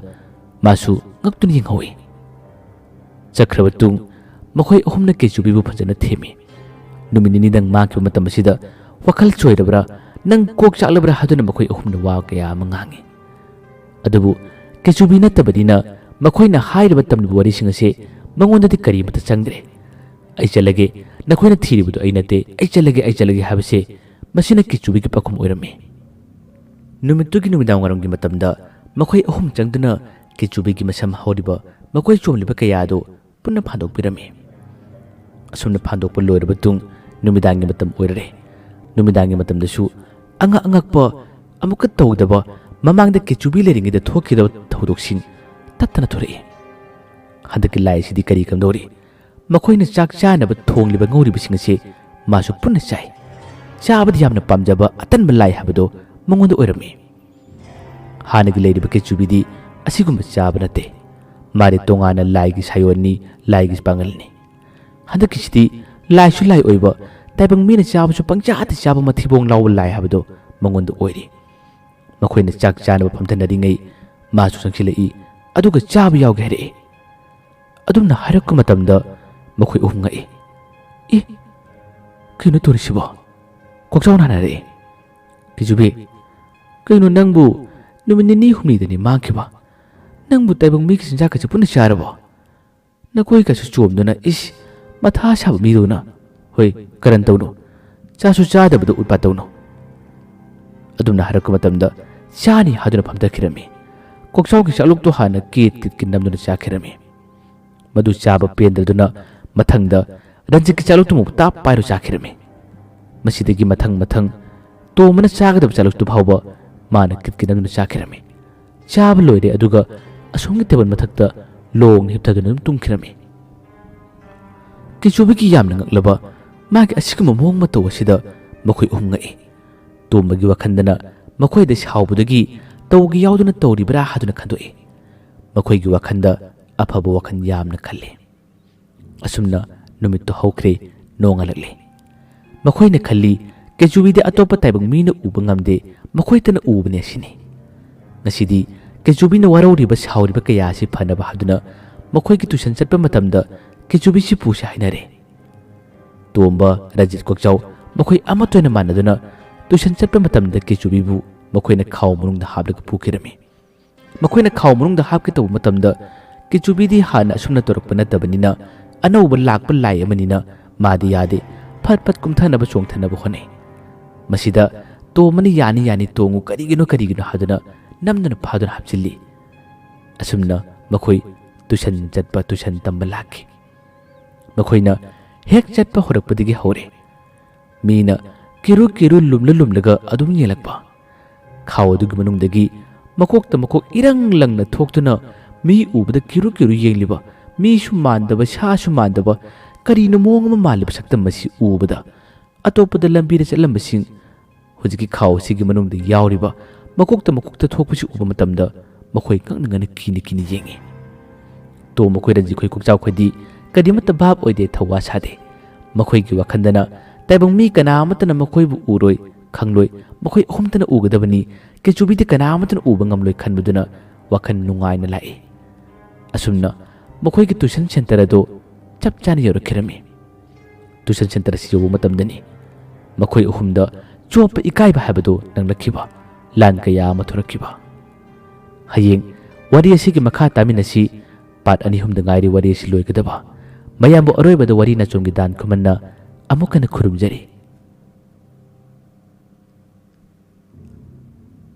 ꯃꯥꯁꯨ ꯉꯛꯇꯨꯅ ꯌꯦꯡꯍꯧꯏ꯫ ꯆꯠꯈ꯭ꯔꯕ ꯇꯨꯡ ꯃꯈꯣꯏ ꯑꯍꯨꯝꯅ ꯀꯦꯆꯨꯕꯤꯕꯨ ꯐꯖꯅ ꯊꯦꯝꯃꯤ꯫ ꯅꯨꯃꯤꯠ ꯅꯤꯅꯤꯗꯪ ꯃꯥꯡꯈꯤꯕ ꯃꯇꯝ ꯑꯁꯤꯗ ꯋꯥꯈꯜ ꯆꯣꯏꯔꯕ꯭ꯔꯥ, ꯅꯪ ꯀꯣꯛ ꯆꯥꯛꯂꯕ꯭ꯔꯥ ꯍꯥꯏꯗꯨꯅ ꯃꯈꯣꯏ ꯑꯍꯨꯝꯅ ꯋꯥ ꯀꯌꯥ ꯑꯃ ꯉꯥꯡꯉꯤ꯫ ꯑꯗꯨꯕꯨ ꯀꯦꯆꯨꯕꯤ ꯅꯠꯇꯕꯅꯤꯅ ꯃꯈꯣꯏꯅ ꯍꯥꯏꯔꯤꯕ ꯇꯝꯂꯤꯕ ꯋꯥꯔꯤꯁꯤꯡ ꯑꯁꯤ ꯃꯉꯣꯟꯗꯗꯤ ꯀꯔꯤꯃꯠꯇ ꯆꯪꯗ꯭ꯔꯦ꯫ "ꯑꯩ ꯆꯠꯂꯒꯦ, ꯅꯈꯣꯏꯅ ꯊꯤꯔꯤꯕꯗꯨ ꯑꯩ ꯅꯠꯇꯦ, ꯑꯩ ꯆꯠꯂꯒꯦ, ꯑꯩ ꯆꯠꯂꯒꯦ" ꯍꯥꯏꯕꯁꯦ ꯃꯁꯤꯅ ꯀꯦꯆꯨꯕꯤꯒꯤ ꯄꯥꯎꯈꯨꯝ ꯑꯣꯏꯔꯝꯃꯤ꯫ ꯅꯨꯃꯤꯠꯇꯨꯒꯤ ꯅꯨꯃꯤꯗꯥꯡ ꯋꯥꯏꯔꯝꯒꯤ ꯃꯇꯝꯗ ꯃꯈꯣꯏ ꯑꯍꯨꯝ ꯆꯪꯗꯨꯅ ꯀꯦꯆꯨꯕꯤꯒꯤ ꯃꯁꯝ ꯍꯧꯔꯤꯕ, ꯃꯀꯣꯏ ꯆꯣꯝꯂꯤꯕ ꯀꯌꯥ ꯑꯗꯨ ꯄꯨꯟꯅ ꯐꯥꯟꯗꯣꯛꯄꯤꯔꯝꯃꯤ꯫ ꯑꯁꯨꯝꯅ ꯐꯥꯟꯗꯣꯛꯄ ꯂꯣꯏꯔꯕ ꯇꯨꯡ ꯅꯨꯃꯤꯗꯥꯡꯒꯤ ꯃꯇꯝ ꯑꯣꯏꯔꯔꯦ꯫ ꯅꯨꯃꯤꯗꯥꯡꯒꯤ ꯃꯇꯝꯗꯁꯨ ꯑꯉꯛ ꯑꯉꯛꯄ, ꯑꯃꯨꯛꯀ ꯇꯧꯗꯕ, ꯃꯃꯥꯡꯗ ꯀꯦꯆꯨꯕꯤ ꯂꯩꯔꯤꯉꯩꯗ ꯊꯣꯛꯈꯤꯗꯕ ꯊꯧꯗꯣꯛꯁꯤꯡ ꯇꯠꯇꯅ ꯊꯣꯔꯛꯏ꯫ ꯍꯟꯗꯛꯀꯤ ꯂꯥꯏ ꯑꯁꯤꯗꯤ ꯀꯔꯤ ꯀꯝꯗꯧꯔꯤ? ꯃꯈꯣꯏꯅ ꯆꯥꯛ ꯆꯥꯅꯕ ꯊꯣꯡꯂꯤꯕ ꯉꯧꯔꯤꯕꯁꯤꯡ ꯑꯁꯤ ꯃꯥꯁꯨ ꯄꯨꯟꯅ ꯆꯥꯏ꯫ ꯆꯥꯕꯗ ꯌꯥꯝꯅ ꯄꯥꯝꯖꯕ ꯑꯇꯟꯕ ꯂꯥꯏ ꯍꯥꯏꯕꯗꯨ ꯃꯉꯣꯟꯗ ꯑꯣꯏꯔꯝꯃꯤ꯫ ꯍꯥꯟꯅꯒꯤ ꯂꯩꯔꯤꯕ ꯀꯦꯆꯨꯕꯤꯗꯤ ꯑꯁꯤꯒꯨꯝꯕ ꯆꯥꯕ ꯅꯠꯇꯦ꯫ ꯃꯥꯗꯤ ꯇꯣꯉꯥꯟꯅ ꯂꯥꯏꯒꯤ ꯁꯥꯌꯣꯟꯅꯤ, ꯂꯥꯏꯒꯤ ꯄꯥꯡꯒꯜꯅꯤ꯫ ꯍꯟꯗꯛꯀꯤꯁꯤꯗꯤ ꯂꯥꯏꯁꯨ ꯂꯥꯏ ꯑꯣꯏꯕ, ꯇꯥꯏꯕꯪ ꯃꯤꯅ ꯆꯥꯕꯁꯨ ꯄꯪꯆꯥꯗ ꯆꯥꯕ ꯃꯊꯤꯕꯣꯡ ꯂꯥꯎꯕ ꯂꯥꯏ ꯍꯥꯏꯕꯗꯨ ꯃꯉꯣꯟꯗ ꯑꯣꯏꯔꯤ꯫ ꯃꯈꯣꯏꯅ ꯆꯥꯛ ꯆꯥꯅꯕ ꯐꯝꯊꯅꯔꯤꯉꯩ ꯃꯥꯁꯨ ꯆꯪꯁꯤꯜꯂꯛꯏ, ꯑꯗꯨꯒ ꯆꯥꯕ ꯌꯥꯎꯒꯦ ꯍꯥꯏꯔꯛꯏ꯫ ꯑꯗꯨꯝꯅ ꯍꯥꯏꯔꯛꯄ ꯃꯇꯝꯗ ꯃꯈꯣꯏ ꯑꯍꯨꯝ ꯉꯛꯏ꯫ "ꯑꯦ, ꯀꯩꯅꯣ ꯇꯧꯔꯤꯁꯤꯕꯣ?" ꯀꯣꯛꯆꯥꯎꯅ ꯍꯥꯏꯔꯛꯏ꯫ "ꯀꯤꯖꯨꯕꯤ, ꯀꯩꯅꯣ ꯅꯪꯕꯨ ꯅꯨꯃꯤꯠ ꯅꯤꯅꯤ ꯍꯨꯝꯅꯤꯗꯅꯤ ꯃꯥꯡꯈꯤꯕ? ꯅꯪꯕꯨ ꯇꯥꯏꯕꯪ ꯃꯤꯒꯤ ꯆꯤꯟꯖꯥꯛꯀꯁꯦ ꯄꯨꯟꯅ ꯆꯥꯔꯕꯣ? ꯅꯈꯣꯏꯒꯁꯨ ꯆꯣꯝꯗꯨꯅ, ꯏꯁ, ꯃꯊꯥ ꯁꯥꯕ ꯃꯤꯗꯧꯅ꯫ ꯍꯣꯏ, ꯀꯔꯟ ꯇꯧꯅꯨ꯫ ꯆꯥꯁꯨ ꯆꯥꯗꯕꯗ ꯎꯠꯄꯥꯠ ꯇꯧꯅꯨ꯫" ꯑꯗꯨꯝꯅ ꯍꯥꯏꯔꯛꯄ ꯃꯇꯝꯗ ꯆꯥꯅꯤ ꯍꯥꯏꯗꯨꯅ ꯐꯝꯊꯈꯤꯔꯝꯃꯤ꯫ ꯀꯣꯛꯆꯥꯎꯒꯤ ꯆꯥꯛꯂꯨꯛꯇꯨ ꯍꯥꯟꯅ ꯀꯤꯠ ꯀꯤꯠꯀꯤ ꯅꯝꯗꯨꯅ ꯆꯥꯈꯤꯔꯝꯃꯤ꯫ ꯃꯗꯨ ꯆꯥꯕ ꯄꯦꯟꯗꯗꯨꯅ ꯃꯊꯪꯗ ꯔꯟꯖꯤꯠꯀꯤ ꯆꯥꯛꯂꯨꯛꯇꯨꯃꯨꯛ ꯇꯥꯞ ꯄꯥꯏꯔꯨ ꯆꯥꯈꯤꯔꯝꯃꯤ꯫ ꯃꯁꯤꯗꯒꯤ ꯃꯊꯪ ꯃꯊꯪ ꯇꯣꯝꯕꯅ ꯆꯥꯒꯗꯕ ꯆꯥꯛꯂꯨꯛꯇꯨ ꯐꯥꯎꯕ ꯃꯥꯅ ꯀꯤꯠꯀꯤꯠ ꯅꯝꯗꯨꯅ ꯆꯥꯈꯤꯔꯝꯃꯤ꯫ ꯆꯥꯕ ꯂꯣꯏꯔꯦ, ꯑꯗꯨꯒ ꯑꯁꯣꯝꯒꯤ ꯇꯦꯕꯜ ꯃꯊꯛꯇ ꯂꯣꯡꯅ ꯍꯤꯞꯊꯗꯨꯅ ꯑꯗꯨꯝ ꯇꯨꯝꯈꯤꯔꯝꯃꯤ꯫ ꯀꯤꯆꯨꯕꯤꯒꯤ ꯌꯥꯝꯅ ꯉꯛꯂꯕ ꯃꯥꯒꯤ ꯑꯁꯤꯒꯨꯝꯕ ꯃꯑꯣꯡ ꯃꯇꯧ ꯑꯁꯤꯗ ꯃꯈꯣꯏ ꯑꯍꯨꯝ ꯉꯛꯏ꯫ ꯇꯣꯝꯕꯒꯤ ꯋꯥꯈꯜꯗꯅ ꯃꯈꯣꯏꯗ ꯁꯥꯎꯕꯗꯒꯤ ꯇꯧꯒꯦ ꯌꯥꯎꯗꯨꯅ ꯇꯧꯔꯤꯕ꯭ꯔꯥ ꯍꯥꯏꯗꯨꯅ ꯈꯟꯗꯣꯛꯏ꯫ ꯃꯈꯣꯏꯒꯤ ꯋꯥꯈꯜꯗ ꯑꯐꯕ ꯋꯥꯈꯜ ꯌꯥꯝꯅ ꯈꯜꯂꯤ꯫ ꯑꯁꯨꯝꯅ ꯅꯨꯃꯤꯠꯇꯨ ꯍꯧꯈ꯭ꯔꯦ, ꯅꯣꯡꯉꯥꯜꯂꯛꯂꯦ꯫ ꯃꯈꯣꯏꯅ ꯈꯜꯂꯤ, ꯀꯦꯆꯨꯕꯤꯗꯤ ꯑꯇꯣꯞꯄ ꯇꯥꯏꯕꯪ ꯃꯤꯅ ꯎꯕ ꯉꯝꯗꯦ, ꯃꯈꯣꯏꯇꯅ ꯎꯕꯅꯦ ꯁꯤꯅꯤ꯫ ꯉꯁꯤꯗꯤ ꯀꯦꯆꯨꯕꯤꯅ ꯋꯥꯔꯧꯔꯤꯕ ꯁꯥꯎꯔꯤꯕ ꯀꯌꯥ ꯑꯁꯤ ꯐꯅꯕ ꯍꯥꯏꯗꯨꯅ ꯃꯈꯣꯏꯒꯤ ꯇꯨꯏꯁꯟ ꯆꯠꯄ ꯃꯇꯝꯗ ꯀꯦꯆꯨꯕꯤꯁꯤ ꯄꯨꯁꯤ ꯍꯥꯏꯅꯔꯦ꯫ ꯇꯣꯝꯕ, ꯔꯟꯖꯤꯠ, ꯀꯣꯛꯆꯥꯎ ꯃꯈꯣꯏ ꯑꯃꯠꯇ ꯑꯣꯏꯅ ꯃꯥꯟꯅꯗꯨꯅ ꯇꯨꯏꯁꯟ ꯆꯠꯄ ꯃꯇꯝꯗ ꯀꯦꯆꯨꯕꯤꯕꯨ ꯃꯈꯣꯏꯅ ꯈꯥꯎ ꯃꯅꯨꯡꯗ ꯍꯥꯞꯂꯒ ꯄꯨꯈꯤꯔꯝꯃꯤ꯫ ꯃꯈꯣꯏꯅ ꯈꯥꯎ ꯃꯅꯨꯡꯗ ꯍꯥꯞꯀꯦ ꯇꯧꯕ ꯃꯇꯝꯗ ꯀꯦꯆꯨꯕꯤꯗꯤ ꯍꯥꯟꯅ ꯑꯁꯨꯝꯅ ꯇꯧꯔꯛꯄ ꯅꯠꯇꯕꯅꯤꯅ, ꯑꯅꯧꯕ ꯂꯥꯛꯄ ꯂꯥꯏ ꯑꯃꯅꯤꯅ ꯃꯥꯗꯤ ꯌꯥꯗꯦ꯫ ꯐꯠ ꯐꯠ ꯀꯨꯝꯊꯅꯕ ꯆꯣꯡꯊꯅꯕ ꯍꯣꯠꯅꯩ꯫ ꯃꯁꯤꯗ ꯇꯣꯝꯕꯅ "ꯌꯥꯅꯤ, ꯌꯥꯅꯤ, ꯇꯣꯡꯉꯨ, ꯀꯔꯤꯒꯤꯅꯣ, ꯀꯔꯤꯒꯤꯅꯣ?" ꯍꯥꯏꯗꯨꯅ ꯅꯝꯗꯨꯅ ꯐꯥꯗꯨꯅ ꯍꯥꯞꯆꯤꯜꯂꯤ꯫ ꯑꯁꯨꯝꯅ ꯃꯈꯣꯏ ꯇꯨꯏꯁꯟ ꯆꯠꯄ, ꯇꯨꯏꯁꯟ ꯇꯝꯕ ꯂꯥꯛꯈꯤ꯫ ꯃꯈꯣꯏꯅ ꯍꯦꯛ ꯆꯠꯄ ꯍꯧꯔꯛꯄꯗꯒꯤ ꯍꯧꯔꯦ꯫ ꯃꯤꯅ ꯀꯤꯔꯨ ꯀꯤꯔꯨ ꯂꯨꯝꯂ ꯂꯨꯝꯂꯒ ꯑꯗꯨꯝ ꯌꯦꯡꯂꯛꯄ꯫ ꯈꯥꯎ ꯑꯗꯨꯒꯤ ꯃꯅꯨꯡꯗꯒꯤ ꯃꯀꯣꯛꯇ ꯃꯀꯣꯛ ꯏꯔꯪ ꯂꯪꯅ ꯊꯣꯛꯇꯨꯅ ꯃꯤ ꯎꯕꯗ ꯀꯤꯔꯨ ꯀꯤꯔꯨ ꯌꯦꯡꯂꯤꯕ, ꯃꯤꯁꯨ ꯃꯥꯟꯗꯕ, ꯁꯥꯁꯨ ꯃꯥꯟꯗꯕ, ꯀꯔꯤꯅꯣ ꯃꯑꯣꯡ ꯑꯃ ꯃꯥꯜꯂꯤꯕ ꯁꯛꯇꯝ ꯑꯁꯤ ꯎꯕꯗ, ꯑꯇꯣꯞꯄꯗ ꯂꯝꯕꯤꯗ ꯆꯠꯂꯝꯕꯁꯤꯡ ꯍꯧꯖꯤꯛꯀꯤ ꯈꯥꯎ ꯑꯁꯤꯒꯤ ꯃꯅꯨꯡꯗ ꯌꯥꯎꯔꯤꯕ ꯃꯀꯣꯛꯇ ꯃꯀꯣꯛꯇ ꯊꯣꯛꯄꯁꯤ ꯎꯕ ꯃꯇꯝꯗ ꯃꯈꯣꯏ ꯉꯛꯅ ꯉꯛꯅ ꯀꯤꯅ ꯀꯤꯅ ꯌꯦꯡꯏ꯫ ꯇꯣꯝ ꯃꯈꯣꯏ, ꯔꯟꯖꯤꯠ ꯈꯣꯏ, ꯀꯣꯛꯆꯥꯎ ꯈꯣꯏꯗꯤ ꯀꯔꯤꯃꯠꯇ ꯚꯥꯞ ꯑꯣꯏꯗꯦ, ꯊꯧꯋꯥ ꯁꯥꯗꯦ꯫ ꯃꯈꯣꯏꯒꯤ ꯋꯥꯈꯜꯗꯅ ꯇꯥꯏꯕꯪ ꯃꯤ ꯀꯅꯥ ꯑꯃꯠꯇꯅ ꯃꯈꯣꯏꯕꯨ ꯎꯔꯣꯏ, ꯈꯪꯂꯣꯏ, ꯃꯈꯣꯏ ꯑꯍꯨꯝꯇꯅ ꯎꯒꯗꯕꯅꯤ, ꯀꯦꯆꯨꯕꯤꯗꯤ ꯀꯅꯥ ꯑꯃꯠꯇꯅ ꯎꯕ ꯉꯝꯂꯣꯏ ꯈꯟꯕꯗꯨꯅ ꯋꯥꯈꯜ ꯅꯨꯡꯉꯥꯏꯅ ꯂꯥꯛꯏ꯫ ꯑꯁꯨꯝꯅ ꯃꯈꯣꯏꯒꯤ ꯇ꯭ꯌꯨꯁꯟ ꯁꯦꯟꯇꯔ ꯑꯗꯨ ꯆꯞ ꯆꯥꯅ ꯌꯧꯔꯛꯈꯤꯔꯝꯃꯤ꯫ ꯇ꯭ꯌꯨꯁꯟ ꯁꯦꯟꯇꯔ ꯑꯁꯤ ꯌꯧꯕ ꯃꯇꯝꯗꯅꯤ ꯃꯈꯣꯏ ꯑꯍꯨꯝꯗ ꯆꯣꯞꯄ ꯏꯀꯥꯏꯕ ꯍꯥꯏꯕꯗꯨ ꯅꯪꯂꯛꯈꯤꯕ, ꯂꯥꯟ ꯀꯌꯥ ꯑꯃ ꯊꯣꯔꯛꯈꯤꯕ꯫ ꯍꯌꯦꯡ ꯋꯥꯔꯤ ꯑꯁꯤꯒꯤ ꯃꯈꯥ ꯇꯥꯃꯤꯟꯅꯁꯤ꯫ ꯄꯥꯔꯠ ꯑꯅꯤ ꯑꯍꯨꯝꯗ ꯉꯥꯏꯔꯤ ꯋꯥꯔꯤ ꯑꯁꯤ ꯂꯣꯏꯒꯗꯕ꯫ ꯃꯌꯥꯝꯕꯨ ꯑꯔꯣꯏꯕꯗ ꯋꯥꯔꯤ ꯅꯥꯆꯣꯝꯒꯤ ꯗꯥꯟ ꯈꯨꯃꯟꯅ ꯑꯃꯨꯛ ꯍꯟꯅ ꯈꯨꯔꯨꯝꯖꯔꯤ꯫